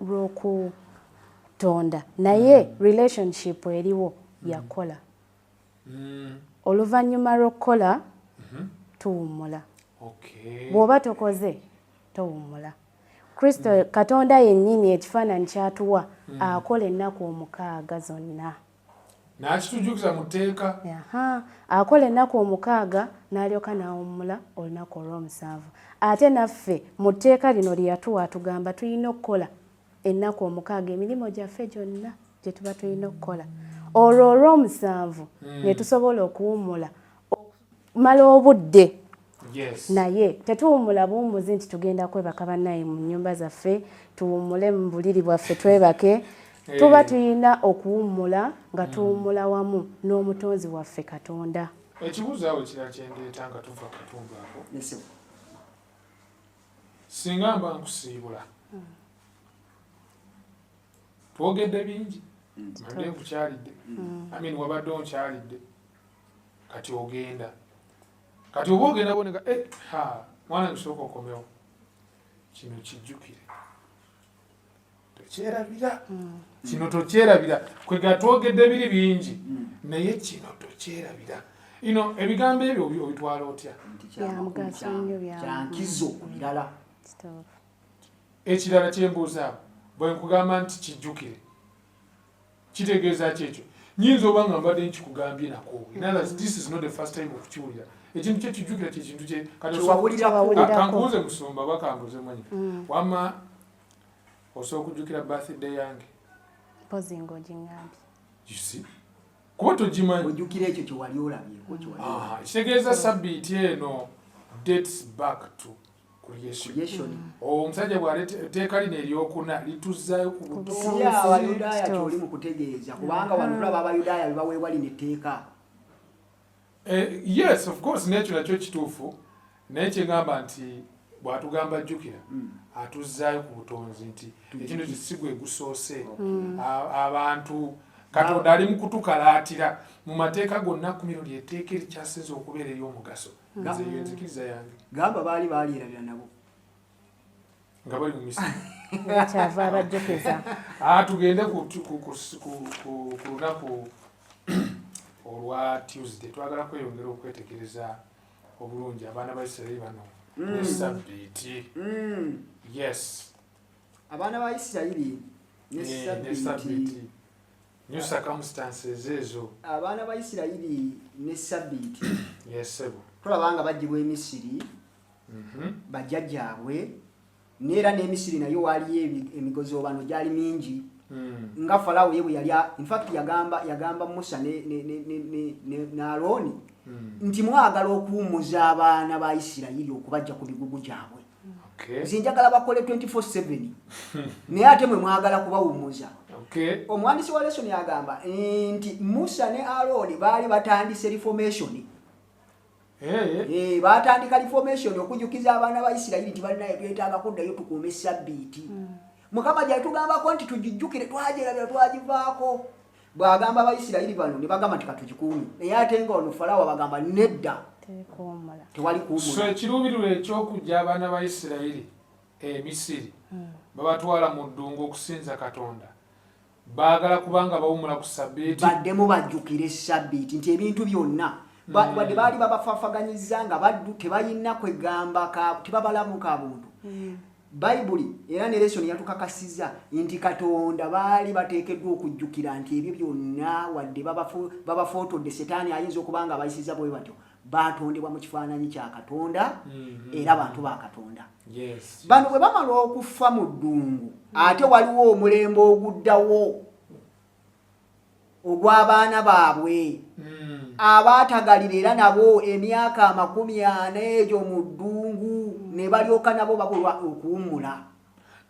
lw'okutonda, naye relationship eriwo yakola. Oluvannyuma lw'okukola tuwummula. Bw'oba tokoze towummula. Kristo Katonda yennyini ekifaananyi ky'atuwa akola ennaku 6 zonna. N'akitujukiza mu tteeka. Akola ennaku 6 n'alyoka n'awummula olunaku olw'omusanvu. Ate naffe mu tteeka lino lye yatuwa atugamba tulina okukola ennaku 6 emirimu gyaffe gyonna gye tuba tulina okukola. Olwo olw'omusanvu ne tusobola okuwummula okumala obudde. Naye tetuwummula buwummuzi nti tugenda kwebaka bannaye mu nnyumba zaffe, tuwummule mu buliri bwaffe twebake. Tuba tulina okuwummula nga tuwummula wamu n'omutonzi waffe Katonda. Ekibuuzo awo ekirala kye ndeeta nga tuva katundu ako. Singa mba nkusiibula, twogedde bingi, mbadde nkukyalidde, I mean wabadde onkyalidde, kati ogenda. Kati oba ogenda boneka, ha, mwana nsooka okomewo. Kino kijjukire. Tokyerabira. Kino tokyerabira. Kwega twogedde biri bingi, naye kino tokyerabira. Ino ebigambo ebyo obitwala otya? Kyankizo ku birala. Ekirala kye mbuuza, bwe nkugamba nti kijjukire, kitegeeza ki ekyo? Nnyinza oba nga mbadde nkikugambye nako. In others, this is not the first time okukiwulira. Ekintu kye kijjukira kye kintu kye kati kankubuuze musumba oba kambuuze mwenyi. Wamma osobola okujjukira birthday yange? Mpozi ng'ogiŋŋambye. You see? Kuba togimanyi. Ojjukira ekyo kye wali olabyeko, kye wali olabye. Kitegeeza Sabbiiti eno dates back to creation. Creation. Omusajja bw'aleeta etteeka lino eryokuna lituzzaayo ku butonzi. Si Abayudaaya ky'oli mu kutegeeza, kubanga wano tulaba Abayudaaya be baweebwa lino etteeka. Yes, of course, n'ekyo nakyo kituufu, naye kye ŋŋamba nti bw'atugamba jjukira, atuzzaayo ku butonzi nti ekintu kyo si gwe gusoose. Abantu Katonda ali mu kutukalaatira mu mateeka gonna 10 ly'etteeka erikyasinze okubeera ery'omugaso. Nze eyo enzikiriza yange. Gamba baali balyerabira nabo. Nga bali mu Misiri. Kyava abajjukiza. Tugende ku lunaku olwa Tuesday. Twagala kweyongera okwetegereza obulungi abaana ba Isirayiri bano ne Sabbiiti. Yes. Abaana ba Isirayiri ne Ne Sabbiiti. New circumstances ezo. Abaana ba Isirayiri ne Sabbiiti. Yes, sebo. Tulaba nga baggyibwa e Misiri, bajjajjaabwe, n'era n'e Misiri nayo waaliyo emigozoobano gyali mingi. Nga Falaawo ye bwe yali in fact yagamba Musa ne Alooni nti mwagala okuwummuza abaana ba Isirayiri okubaggya ku migugu gyabwe. Nze njagala bakole 24/7. Naye ate mwe mwagala kubawummuza. Omuwandiisi wa lesson agamba nti Musa ne Alooni baali batandise reformation. Batandika reformation okujjukiza abaana ba Isirayiri nti balinayo twetaaga kuddayo tukuume Sabbiiti. Mukama gy'atugambako nti tugijjukire, twagyerabira, twagivaako. Bw'agamba Abayisirayiri bano ne bagamba nti katugikuume, naye ate nga ono Falaawo abagamba nedda, tewali kuwummula. So ekiruubirirwa eky'okuggya abaana ba Isirayiri e Misiri babatwala mu ddungu okusinza Katonda, baagala kubanga bawummula ku Sabbiiti. Baddemu bajjukire Sabbiiti nti ebintu byonna. Wadde baali babafafaganyiza nga baddu, tebalina kwegamba, tebabalamu ka buntu. Bayibuli era ne lesson yatukakasiza nti Katonda baali bateekeddwa okujjukira nti ebyo byonna, wadde babafootodde, Setaani ayinza okuba nga abayisiza bwe batyo, batondebwa mu kifaananyi kya Katonda era bantu ba Katonda. Bano bwe bamala okufa mu ddungu, ate waliwo omulembe oguddawo ogw'abaana baabwe abaatagalira era nabo emyaka 40 egyo mu ddungu, ne balyoka nabo babulwa okuwummula.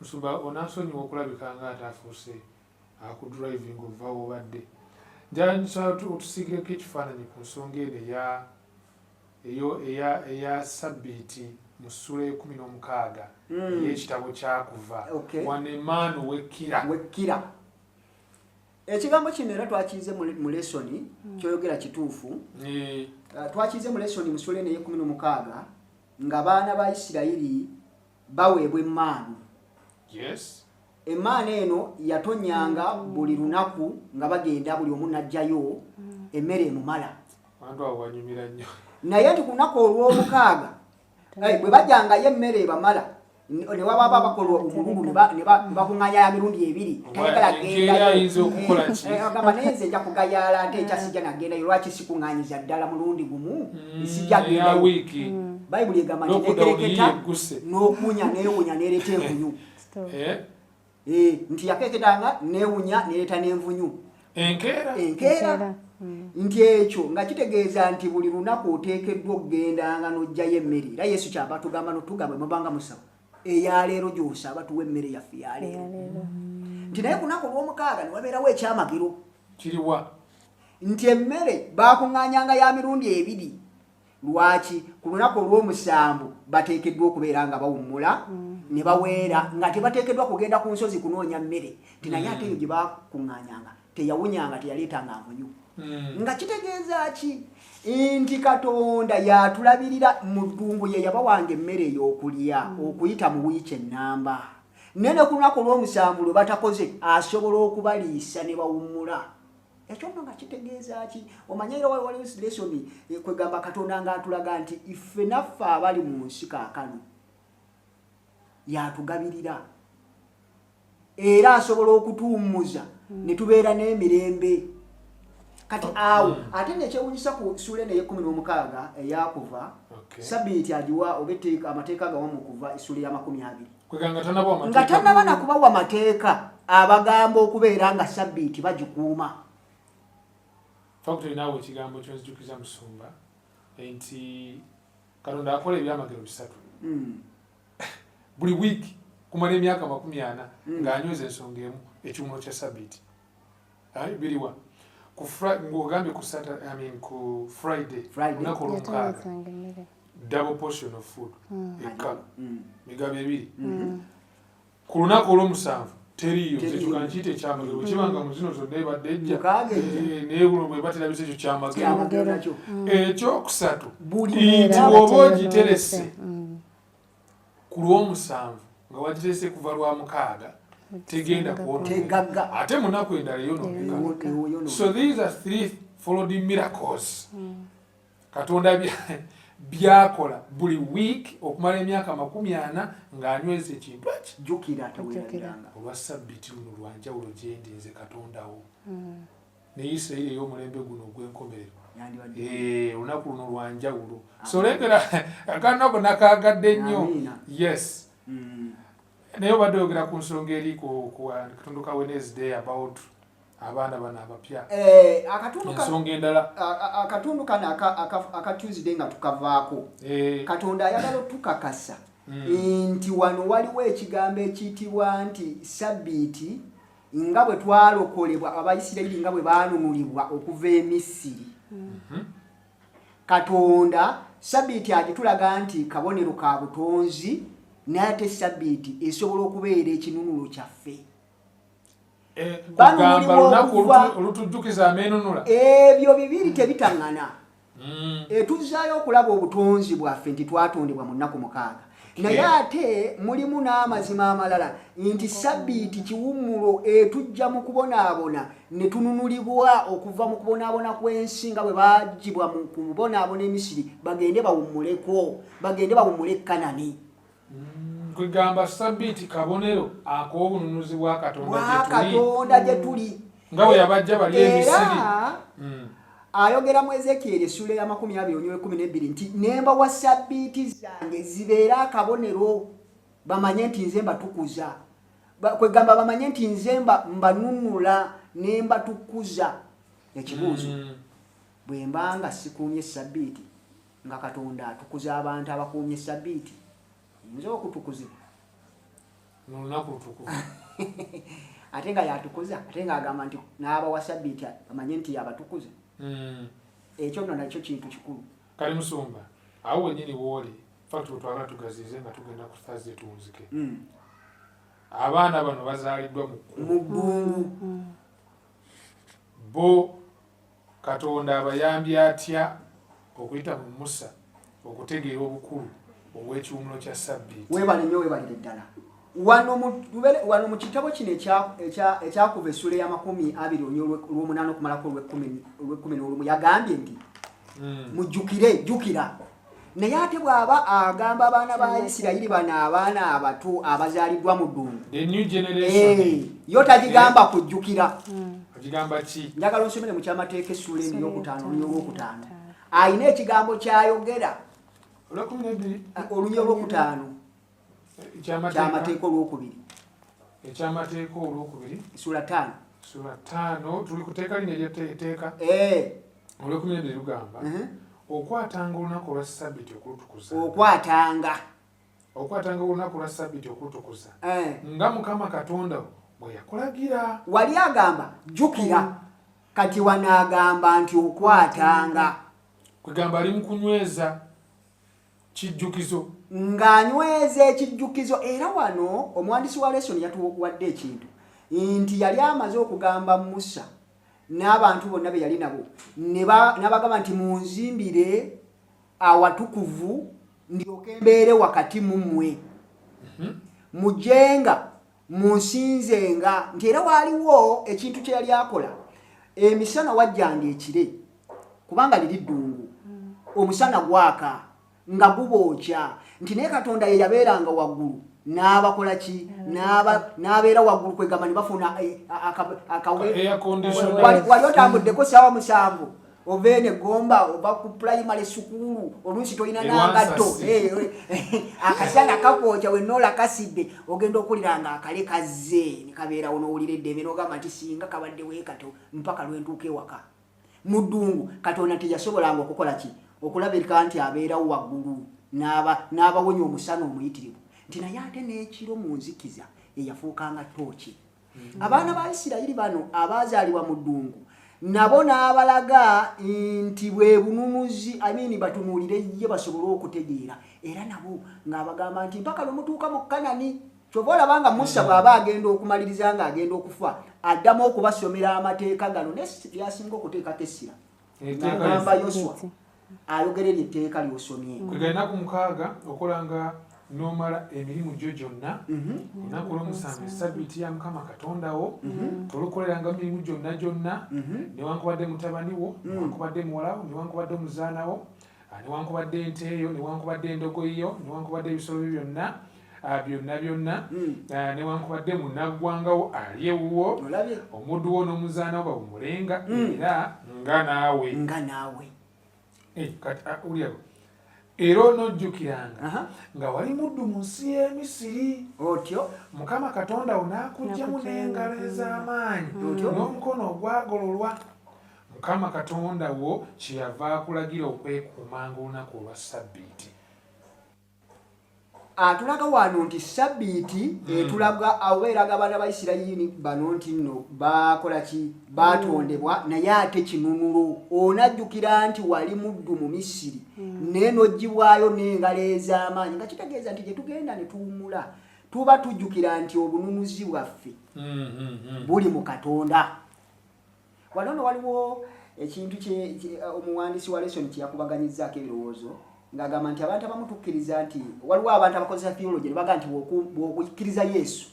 Musumba, onansonyiwa okulabika nga ataafuuse akudriving ova wobadde. Njagala otusiigireko ekifaananyi ku nsonga eno eyo eya sabbiiti mu ssula 16 ey'ekitabo kyakuva. Wano emaanu wekkira. Wekkira. Ekigambo kino era twakiize mu lesson. Kyoyogera kituufu. Twakiize mu lesson mu ssula eno ey'e16 nga baana ba Isirayiri baweebwa emaanu. Emaanu eno yatonyanga buli lunaku nga bagenda buli omu n'aggyayo emmere emumala. Abantu abo banyumira nnyo. Naye nti ku lunaku olw'omukaaga bwe bajjangayo emmere ebamala, ne wababa bakola omululu ne bakuŋŋaanya ya mirundi ebiri. Tayagala Enkeera ayinza okukola ki? Agamba, naye nze nja kugayaala ate enkya sijja nagendayo, lwaki sikuŋŋaanyiza ddala mulundi gumu? Sijja eya gendayo. Wiiki. Bayibuli egamba nti Lockdown nekereketa yiye egguse. N'okuwunya newunya nereeta envunyu. Nti yakeketanga newunya nereeta n'envunyu. Enkeera. Enkeera. Nti ekyo nga kitegeeza nti buli lunaku oteekeddwa okugendanga n'oggyayo emmere. Era Yesu kyava tugamba notugamba, mubanga musaba eyaleero gy'osaba, tuwa emmere yaffe yaleero. Nti naye ku lunaku olw'omukaaga ne wabeerawo ekyamagero. Kiriwa? Nti emmere bakuŋŋaanyanga ya mirundi ebiri. Lwaki? Ku lunaku olw'omusanvu bateekeddwa okubeera nga bawummula ne baweera, nga tebateekeddwa kugenda ku nsozi kunoonya mmere. Nti naye ate eyo gye bakuŋŋaanyanga teyawunyanga, teyaleetanga nvunyu. Nga kitegeeza ki? Nti Katonda yatulabirira mu ddungu, ye yabawanga emmere ey'okulya okuyita mu wiiki ennamba, naye ne ku lunaku olw'omusanvu lwe batakoze asobola okubaliisa ne bawummula. Ekyo nno nga kitegeeza ki? Omanye era waliwo lesson kwegamba Katonda nga atulaga nti iffe naffe abali mu nsi kaakano yatugabirira era asobola okutuwummuza ne tubeera n'emirembe. Kati awo ate nekyewunyisa ku ssuula eno ey'e16 eyakuva, sabiiti agiwa oba amateeka agawa mu kuva essuula ya 20. Kwegamba tanabawa nga mateeka. Tannaba nakubawa mateeka, abagamba okubeera nga sabbiiti bagikuuma. Factory, naawe ekigambo kyonzijukiza, musumba, nti Katonda akola ebyamagero bisatu buli wiiki kumala emyaka 40 ng'anyweza ensonga emu, ekiwumulo kya sabiiti. Biriwa? Ng'ogambye ku Saturday, I mean ku Friday, Friday. Lunaku olwomukaaga, Yatandisanga emmere. Double portion of food eka migabo ebiri. Ku lunaku olw'omusanvu teriiyo. Teriiyo. Nze kyokka nkiyita ekyamagero bwe kibanga mu zino zonna ebadde ejja. Mukaaga ejja. Naye buno bwe baterabisa, ekyo kyamagero. Kyamagero nakyo. Ekyokusatu, Buli nti Era bw'oba teyonoonese. ogiterese ku lw'omusanvu nga wagiterese kuva lwa mukaaga, tegenda kwonooneka. Tegagga. Ate mu nnaku endala eyonooneka. Ewo- So these are three followed miracles Katonda byakola buli week okumala emyaka 40 ng'anyweza ekintu eki Jjukira, teweerabiranga. Olwa sabbiiti luno lwanjawulo gyendi nze Katondawo. Ne Isirayiri ey'omulembe guno ogw'enkomerero, Yandibadde olunaku luno lwanjawulo. So olengera akanaku nakaagadde nnyo. Amiina. Yes. Naye obadde oyogera ku nsonga eri ku katundu ka Wednesday about abaana bano abapya. Akatundu Ensonga endala. Akatundu kano aka Tuesday nga tukavaako, Katonda ayagala otukakasa nti wano waliwo ekigambo ekiyitibwa nti sabbiiti, nga bwe twalokolebwa Abayisirayiri, nga bwe baanunulibwa okuva e Misiri. Katonda sabbiiti agitulaga nti kabonero ka butonzi, naye ate sabbiiti esobola okubeera ekinunulo kyaffe. Kugamba Banunulibwa lunaku olutujjukiza ameenunula. Ebyo bibiri tebitaŋŋana. Etuzaayo okulaba obutonzi bwaffe nti twatondebwa mu nnaku 6. Naye ate mulimu n'amazima amalala nti sabbiiti kiwummulo etujja mu kubonaabona ne tununulibwa okuva mu kubonaabona kw'ensi nga bwe baggyibwa mu kubonaabona e Misiri bagende bawummuleko, bagende bawummule e Kanani. Kwegamba sabbiiti kabonero ak'obununuzi bwa Katonda Bwa Katonda gye tuli. Nga bwe yabajja bali e Misiri. Ayogera mu Ezeekyeri essuula ey'amakumi abiri olunyiriri lw'ekkumi n'ebbiri nti, Ne mbawa ssabbiiti zange zibeere akabonero, bamanye nti nze mbatukuza. Kwegamba bamanye nti nze mbanunula ne mbatukuza. Ekibuuzo, Bwe mba nga sikuumye ssabbiiti, nga Katonda atukuza abantu abakuumye ssabbiiti, nnyinza okutukuzibwa? Mu lunaku lutukuvu. Ate nga yatukuza, ate nga agamba nti n'abawa ssabbiiti bamanye nti yabatukuza. Ekyo nno nakyo kintu kikulu. Kale musumba, awo wennyini wooli, fact bwe tugaziize nga tugenda ku Thursday tuwunzike. Abaana bano bazaaliddwa mu ddungu. Bo Katonda abayambye atya okuyita mu Musa okutegeera obukulu obw'ekiwummulo kya Ssabbiiti? Weebale nnyo, weebalire ddala. Wano mu, wano mu kitabo kino ekyakuva essuula ey'amakumi abiri oluny olw'omunaana okumalako olw'ekkumi n'olumu yagambye nti mujjukire, jjukira. Naye ate bw'aba agamba abaana ba Isirayiri bano abaana abato abazaaliddwa mu ddungu, The new generation. Yo tagigamba kujjukira. Agigamba ki? Njagala onsomere mu kyamateeka essuula eno ey'okutaano oluny olwokutaano. Alina ekigambo ky'ayogera. Olwekumi n'ebbiri. Oluny olwokutaano. Kyamateeka olwokubiri. Ekyamateeka olwokubiri. Essuula 5. Essuula 5 tuli ku tteeka lino ery'etteeka. Olwekumi n'ebbiri lugamba, okwatanga olunaku olwa Ssabbiiti okulutukuza. Okwatanga. Okwatanga olunaku lwa Ssabbiiti okulutukuza. Nga Mukama Katonda bwe yakulagira. Wali agamba jjukira, kati wano agamba nti okwatanga. Kwegamba ali mu kunyweza kijjukizo. Ng'anyweza ekijjukizo. Era wano omuwandiisi wa lesoni yatuwadde ekintu nti yali amaze okugamba Musa n'abantu bonna be yali nabo n'abagamba nti munzimbire awatukuvu ndyoke mbeere wakati mu mmwe, mujjenga munsinzenga. Nti era waaliwo ekintu kye yali akola, emisana wajjanga ekire, kubanga liri ddungu, omusana gwaka nga gubookya, nti naye Katonda ye yabeeranga waggulu n'abakola ki, n'abeera waggulu, kwegamba ne bafuna wali otambuddeko ssaawa 7 ova eno Egomba ova ku pulayimale sukuulu, oluusi tolina nangatto, akasana kakwokya, wenoola kasidde ogenda okuwulira nga akale kazze ne kabeerawo, n'owulira eddembe n'ogamba nti singa kabadde weekato mpaka lwentuuka ewaka. Mu ddungu Katonda teyasobolanga okukola ki, okulabika nti abeerawo waggulu n'abawonya omusana omuyitirivu, nti naye ate n'ekiro mu nzikiza eyafuukanga ttooki. Abaana ba Isirayiri bano abaazaalibwa mu ddungu nabo n'abalaga nti bwe bununuzi, I mean, batunuulire ye basobole okutegeera, era nabo ng'abagamba nti mpaka lwe mutuuka mu Kanani. Kyova olaba nga Musa bw'aba agenda okumaliriza ng'agenda okufa addamu okubasomera amateeka gano, naye lyasinga okuteekako essira ng'agamba Yoswa ayogera eryo etteeka ly'osomye. Kwega ennaku 6 okolanga n'omala emirimu gyo gyonna, olunaku olw'omusanvu essabbiiti ya Mukama Katonda wo, tolukoleranga mirimu gyonna gyonna, newankubadde mutabani wo, newankubadde muwala wo, newankubadde omuzaana wo, newankubadde ente yo, newankubadde endogoyi yo, newankubadde ebisolo byo byonna, byonna byonna, newankubadde munnaggwanga wo ali ewuwo, omuddu wo n'omuzaana wo bawumulenga, era nga naawe. Nga naawe. Kati wulira, era onojjukiranga nga wali muddu mu nsi y'e Misiri. Otyo. Mukama Katonda wo n'akuggyamu n'engalo ez'amaanyi n'omukono ogwagololwa. Mukama Katonda wo kyeyava akulagira okwekuumanga olunaku olwa Ssabbiiti. Atulaga wano nti Ssabbiiti etulaga oba eraga abaana ba Isirayiri bano nti nno baakola ki, baatondebwa, naye ate kinunulo. Onajjukira nti wali muddu mu Misiri, naye n'oggyibwayo n'engalo ez'amaanyi, nga kitegeeza nti gye tugenda ne tuwummula tuba tujjukira nti obununuzi bwaffe buli mu Katonda. Wano nno waliwo ekintu omuwandiisi wa lesoni kye yakubaganyizzaako ebirowoozo. Ng'agamba nti abantu abamu tukkiriza nti waliwo abantu abakozesa theology ne bagamba nti bw'okukkiriza Yesu,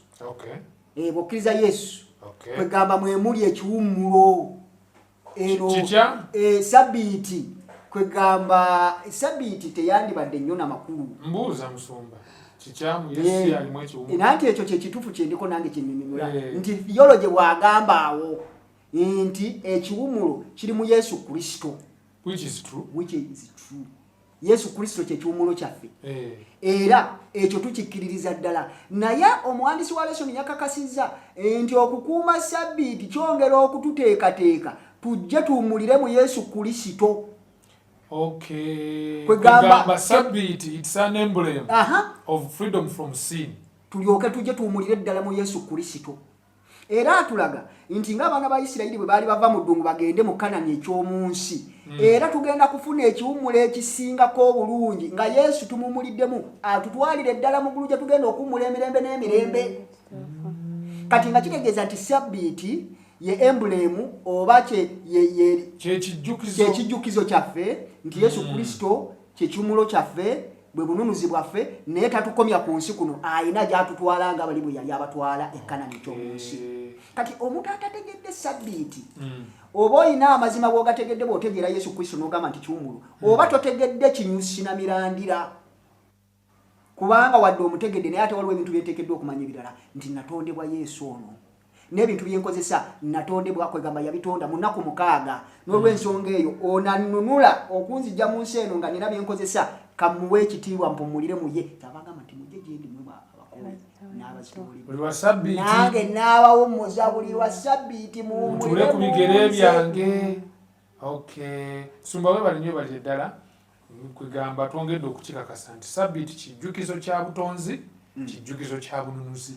bw'okkiriza Yesu, kwegamba mwemuli ekiwummulo eno. Kitya? Sabbiiti, kwegamba sabbiiti teyandibadde nnyo na makulu. Mbuuza musumba, kikyamu? Yesu alimu ekiwummulo? Nanti ekyo kyekituufu kyendiko nange kyenyonyola, nti theology bw'agamba awo nti ekiwummulo kiri mu Yesu Kristo. Which is true. Which is true. Yesu Kristo kyekiwummulo kyaffe. Era ekyo tukikkiririza ddala, naye omuwandiisi wa lesoni yakakasizza nti okukuuma sabbiiti kyongera okututeekateeka tujje tuwummulire mu Yesu Kristo. Kwegamba sabbiiti, it's an emblem of freedom from sin. Tulyoke tujje tuwummulire ddala mu Yesu Kristo. Era atulaga nti ng'abaana ba Isirayiri bwe baali bava mu ddungu bagende mu Kanani eky'omu nsi, era tugenda kufuna ekiwummulo ekisingako obulungi nga Yesu tumumuliddemu, atutwalire ddala mu ggulu gye tugenda okuwummula emirembe n'emirembe. Kati nga kitegeeza nti sabbiiti ye emblem oba kyekijjukizo, kyekijjukizo kyaffe nti Yesu Kristo kyekiwummulo kyaffe, bwe bununuzi bwaffe. Naye tatukomya ku nsi kuno, ayina gy'atutwala nga bali bwe yali abatwala e Kanani eky'omu nsi. Kati omuntu atategedde sabbiiti, oba oyina amazima bw'ogategedde, bw'otegeera Yesu Kristo n'ogamba nti kiwummulo, oba totegedde kinyusi na mirandira, kubanga wadde omutegedde, naye ate waliwo ebintu byenteekeddwa okumanya ebirala, nti natondebwa Yesu ono n'ebintu byenkozesa natondebwa, kwegamba yabitonda mu nnaku 6. N'olw'ensonga eyo onanunula okunzijja mu nsi eno nga nina byenkozesa, kamuwe ekitiibwa mpumulire mu ye. Kyabagamba nti mujje gyendi mwe abakooye n'abazitoolebwa, buli lwa sabbiiti, nange naabawummuza. Buli lwa sabbiiti mutule muwummulire ku bigere mu nze. byange. Okay, sumba, webale nnyo, balire ddala. Kwegamba twongedde okukikakasa nti sabbiiti kijjukizo kya butonzi, kijjukizo kya bununuzi,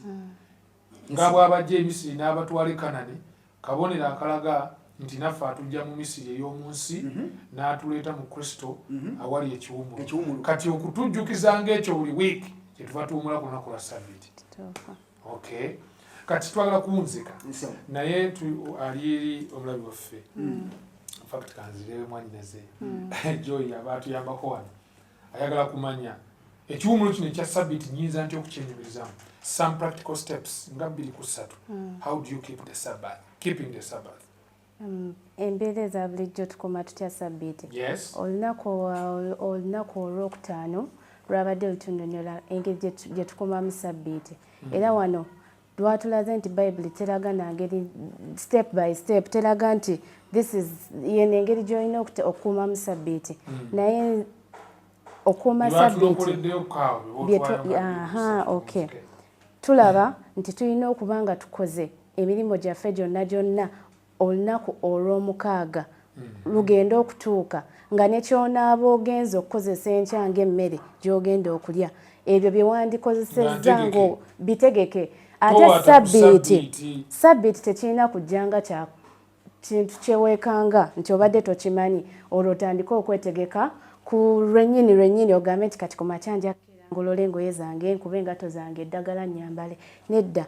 nga bw'abajja e Misiri n'abatwala e Kanani, kabonero akalaga nti naffe atujja mu Misiri ey'omu nsi n'atuleeta mu Kristo awali ekiwummulo. Ekiwummulo. Kati okutujjukiza ng'ekyo buli wiiki kyetuva tuwumula ku lunaku lwa sabbiiti. Okay, kati twagala kuwunzika. Nsebo. Naye ali eri omulabi waffe, infact kanzireyo mwanyinaze Joy aba atuyambako wano, ayagala kumanya ekiwumulo kino ekya sabbiiti nyinza ntya okukyenyumirizamu, some practical steps nga bbiri ku ssatu. How do you keep the Sabbath, keeping the Sabbath? Embeera eza bulijjo tukoma tutya sabbiiti? Yes. Olunaku olwokutaano lwabadde lutunyonyola engeri gye tukumamu sabbiiti, era wano lwatulaze nti Bayibuli teraga nangeri step by step, teraga nti this is yeno engeri gy'olina okukuumamu sabbiiti, naye okuuma sabbiiti batunokoleddeyo kaawe. Aha, okay. Tulaba nti tulina okuba nga tukoze emirimu gyaffe gyonna gyonna olunaku olw'omukaaga lugenda okutuuka, nga ne kyonaaba ogenza okukozesa enkya ng'emmere gy'ogenda okulya, ebyo bye wandikozesezza Nga ntegeke. Ngo bitegeke. Ate Towaata ku sabbiiti, sabbiiti. Sabbiiti tekirina kujja nga kya kintu kyeweekanga nti obadde tokimanyi, olwo otandike okwetegeka ku lwennyini lwennyini, ogambe nti kati ku makya nja kukeera ngolole engoye zange, nkube engatto zange eddagala, nnyambale. Nedda.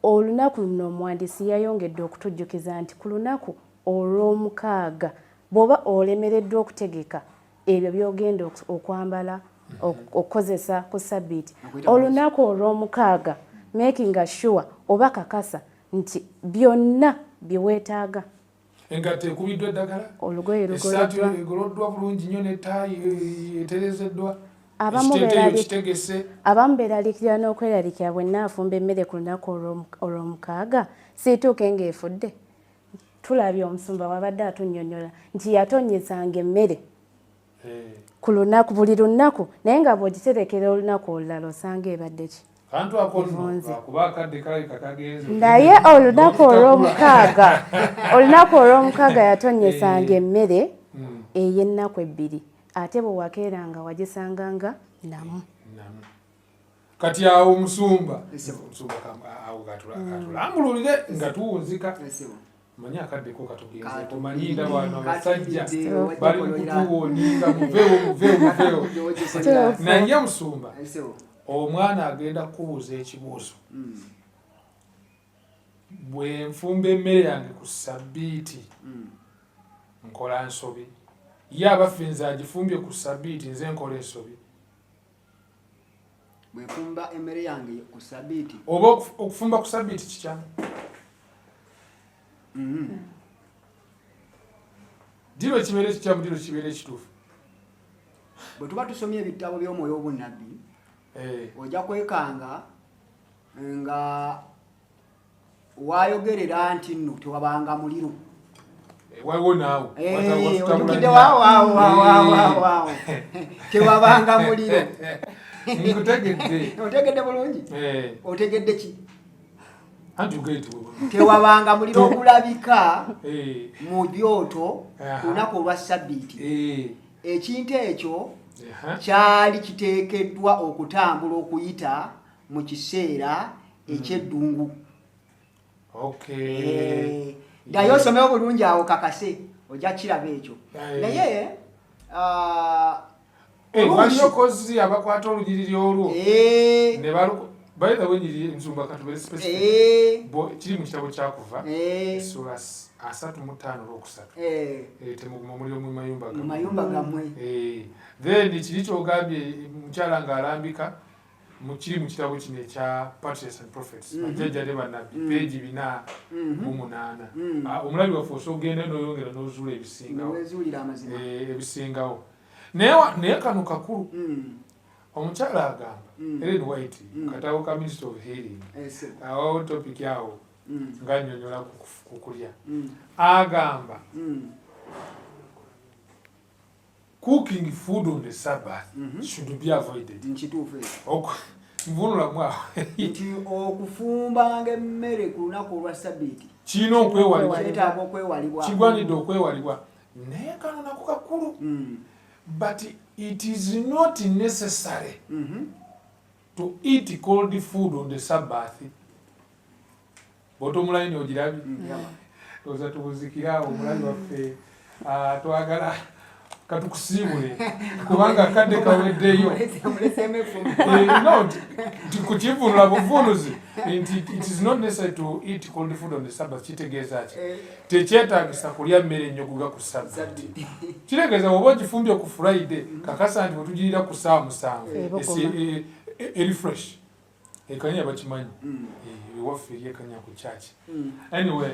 Olunaku luno omuwandiisi yayongedde okutujjukiza nti ku lunaku olw'omukaaga, bw'oba olemereddwa okutegeka ebyo by'ogenda okwambala, okukozesa ku sabbiiti, Okuyita. Olunaku olw'omukaaga making sure oba kakasa nti byonna bye weetaaga, engatto ekubiddwa eddagala, olugoye essaati lugoloddwa, egoloddwa bulungi nnyo, netaayi eterezeddwa, Abamu ekiteeteeyo kitegese. Abamu beeraliikirira n'okweraliikirira, bwe nnaafumba emmere ku lunaku olw'omukaaga siituuke ng'efudde. Tulabye omusumba wabadde atunnyonnyola nti yatonnyesanga emmere ku lunaku buli lunaku, naye nga bw'ogiterekera olunaku olulala osanga ebadde ki? Kantu ako nno Evunze. lwakuba akadde kalabika kagenze. Naye olunaku olw'omukaaga, olunaku olw'omukaaga yatonnyesanga emmere ey'ennaku 2, ate bwe wakeeranga wagisanganga namu. Namu. Kati awo omusumba, Ssebo. omusumba awo katulambululire nga tuwunzika. Ssebo. Manyi akaddeko katugenze, Katu- omanyi ndaba wano abasajja Katuyidde, bali wajja mukutuwoniika, muveewo, muveewo, muveewo. Wajja Naye musumba, Ssebo. omwana agenda kukubuuza ekibuuzo, bwe nfumba emmere yange ku sabbiiti nkola nsobi? Ye abaffe nze agifumbye ku sabiiti nze nkola ensobi? Bwefumba emmere yange ku sabiiti. Oba okufumba ku sabiiti kikyamu? Diro kibeera ekikyamu, diro kibeera ekituufu? Bwe tuba tusomye ebitabo by'omwoyo obunnabbi, ojja kwekanga nga wayogerera nti nno tewabanga muliro. Waliwo naawe. Ojjukidde waawaawaawaawo tewabanga muliro. Nkutegedde. Otegedde bulungi. Otegedde ki? Anti ugende nti tewabanga muliro ogulabika mu byoto ku lunaku olwa sabbiiti. Ekintu ekyo kyali kiteekeddwa okutambula okuyita mu kiseera ekyeddungu. Ddayo osomewo bulungi awo kakase ojja kiraba ekyo. Naye waliyo kozi abakwata olunyiriri olwo ne baluko. By the way, nyiriri ensumba katubere specific. Bo kiri mu kitabo kyakuva essula 35 olwokusatu. Temuguma omuliro mu mayumba mu mayumba gammwe. Then kiri kyogambye mukyala ng'alambika kiri mu kitabo kino ekya Patriarchs and Prophets, bajjajja ne bannabbi, peegi 48. Omulabi waffe osobola ogenda n'oyongera n'ozuula ebisingawo. Wezuulira amazima. Ebisingawo. Naye kano kakulu. Omukyala agamba Ellen White, katabo ka Ministry of Healing, awo topic awo nga nnyonnyola ku kulya, agamba cooking food on the Sabbath should be avoided. Nkituufu ekyo. Nvunulamu awo. Nti okufumbanga emmere ku lunaku olwa sabbiiti kirina okwewalibwa. Kyetaaga okwewalibwa. Kigwanidde okwewalibwa. Naye kano nako kakulu. But it is not necessary to eat cold food on the Sabbath. Bottom line ogirabye? Ndowooza tubuzikire awo omulabi waffe. Twagala katukusiibule kubanga akadde kaweddeyo. Muleseemu effumu. No, nti kukivunula buvunuzi nti it is not necessary to eat cold food on the Sabbath kitegeeza ki? Tekyetaagisa kulya mmere ennyogoga ku Sabbath. Kitegeeza bw'oba ogifumbye ku Friday, kakasa nti bwe tugirira ku ssaawa 7 Ebogoma. Eri fresh. Ekanya bakimanyi. Ewaffe eri ekanya ku church. Anyway,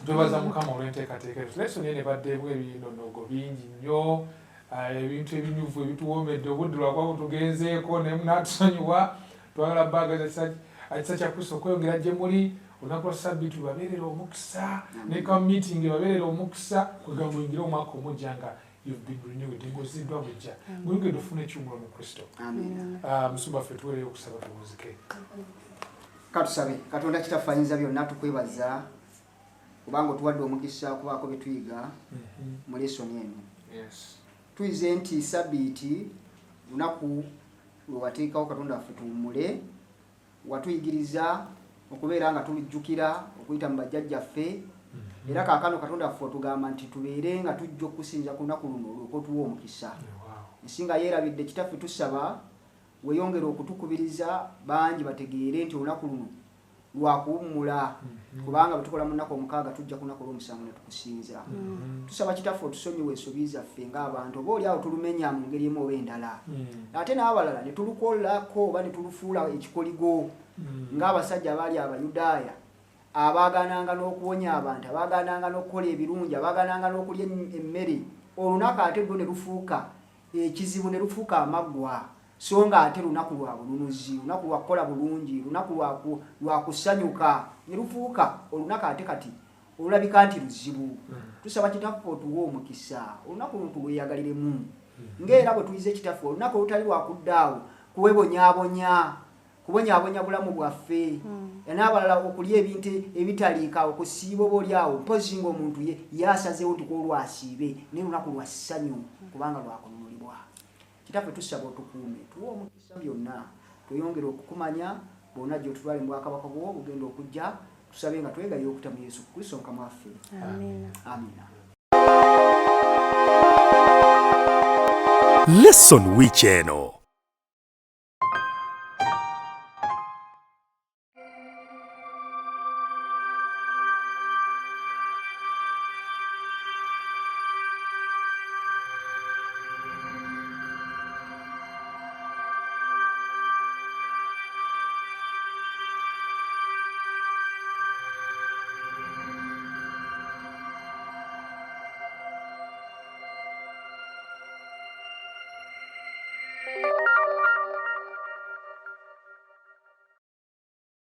twebaza Mukama olw'enteekateeka eyo. Lesson eno ebadde ebinonogo bingi nnyo, ebintu ebinyuvu ebituwoomedde. Obudde lwakuba butugenzeeko, naye munatusonyiwa. Twagala baagaza ekisa kya Kristo okweyongera gye muli. Olunaku lwa Sabbiiti lubabeerere omukisa, ne ka meeting ebabeerere omukisa, kwegamba muyingire omwaka omujja nga you've been renewed, ng'oziddwa bujja, ng'oyongedde ofuna ekiwummulo mu Kristo. Musumba ffe tuweereyo okusaba tuwunzike. Katusabe. Katonda Kitaffe ayinza byonna, tukwebaza kubanga otuwadde omukisa okubaako bye tuyiga mu lesoni eno. Tuyize nti sabbiiti lunaku lwe wateekawo Katonda waffe tuwummule. Watuyigiriza okubeera nga tulujjukira okuyita mu bajjajjaffe. Era kaakano Katonda waffe otugamba nti tubeere nga tujja okusinza ku lunaku luno olwoka otuwa omukisa. Ensi nga yeerabidde, Kitaffe, tusaba weeyongere okutukubiriza bangi bategeere nti olunaku luno lwakuwummula, kubanga bwe tukola mu nnaku 6 tujja ku lunaku olw'omusanvu ne tukusinza. Tusaba Kitaffe otusonyiwe ensobi zaffe ng'abantu, oba oli awo tulumenya mu ngeri emu oba endala, ate n'abalala ne tulukolako oba ne tulufuula ekikoligo, ng'abasajja abaali Abayudaaya abaagananga n'okuwonya abantu, abaagananga n'okukola ebirungi, abaagananga n'okulya emmere. Olunaku ate lwo ne lufuuka ekizibu, ne lufuuka amaggwa, so nga ate lunaku lwa bununuzi, lunaku lwa kukola bulungi, lunaku lwa kusanyuka, ne lufuuka olunaku ate kati olulabika nti luzibu. Tusaba Kitaffe otuwe omukisa olunaku luno tulweyagaliremu, ng'era bwe tuyize Kitaffe olunaku olutali lwakuddaawo kuwebonyaabonya, kubonyaabonya bulamu bwaffe n'abalala, okulya ebintu ebitaliika, okusiiba oba oli awo mpozi ng'omuntu ye yasazeewo nti kwolwasiibe, naye lunaku lwa ssanyu kubanga lwakununulibwa. Kitaffe tusaba otukuume, tuwe omukisa byonna, tweyongere okukumanya bonna gy'otutwale mu bwakabaka bwo bugenda okujja. Tusabe nga twegayirira okuyita mu Yesu Kristo Mukama waffe. Amiina. Lesson week eno.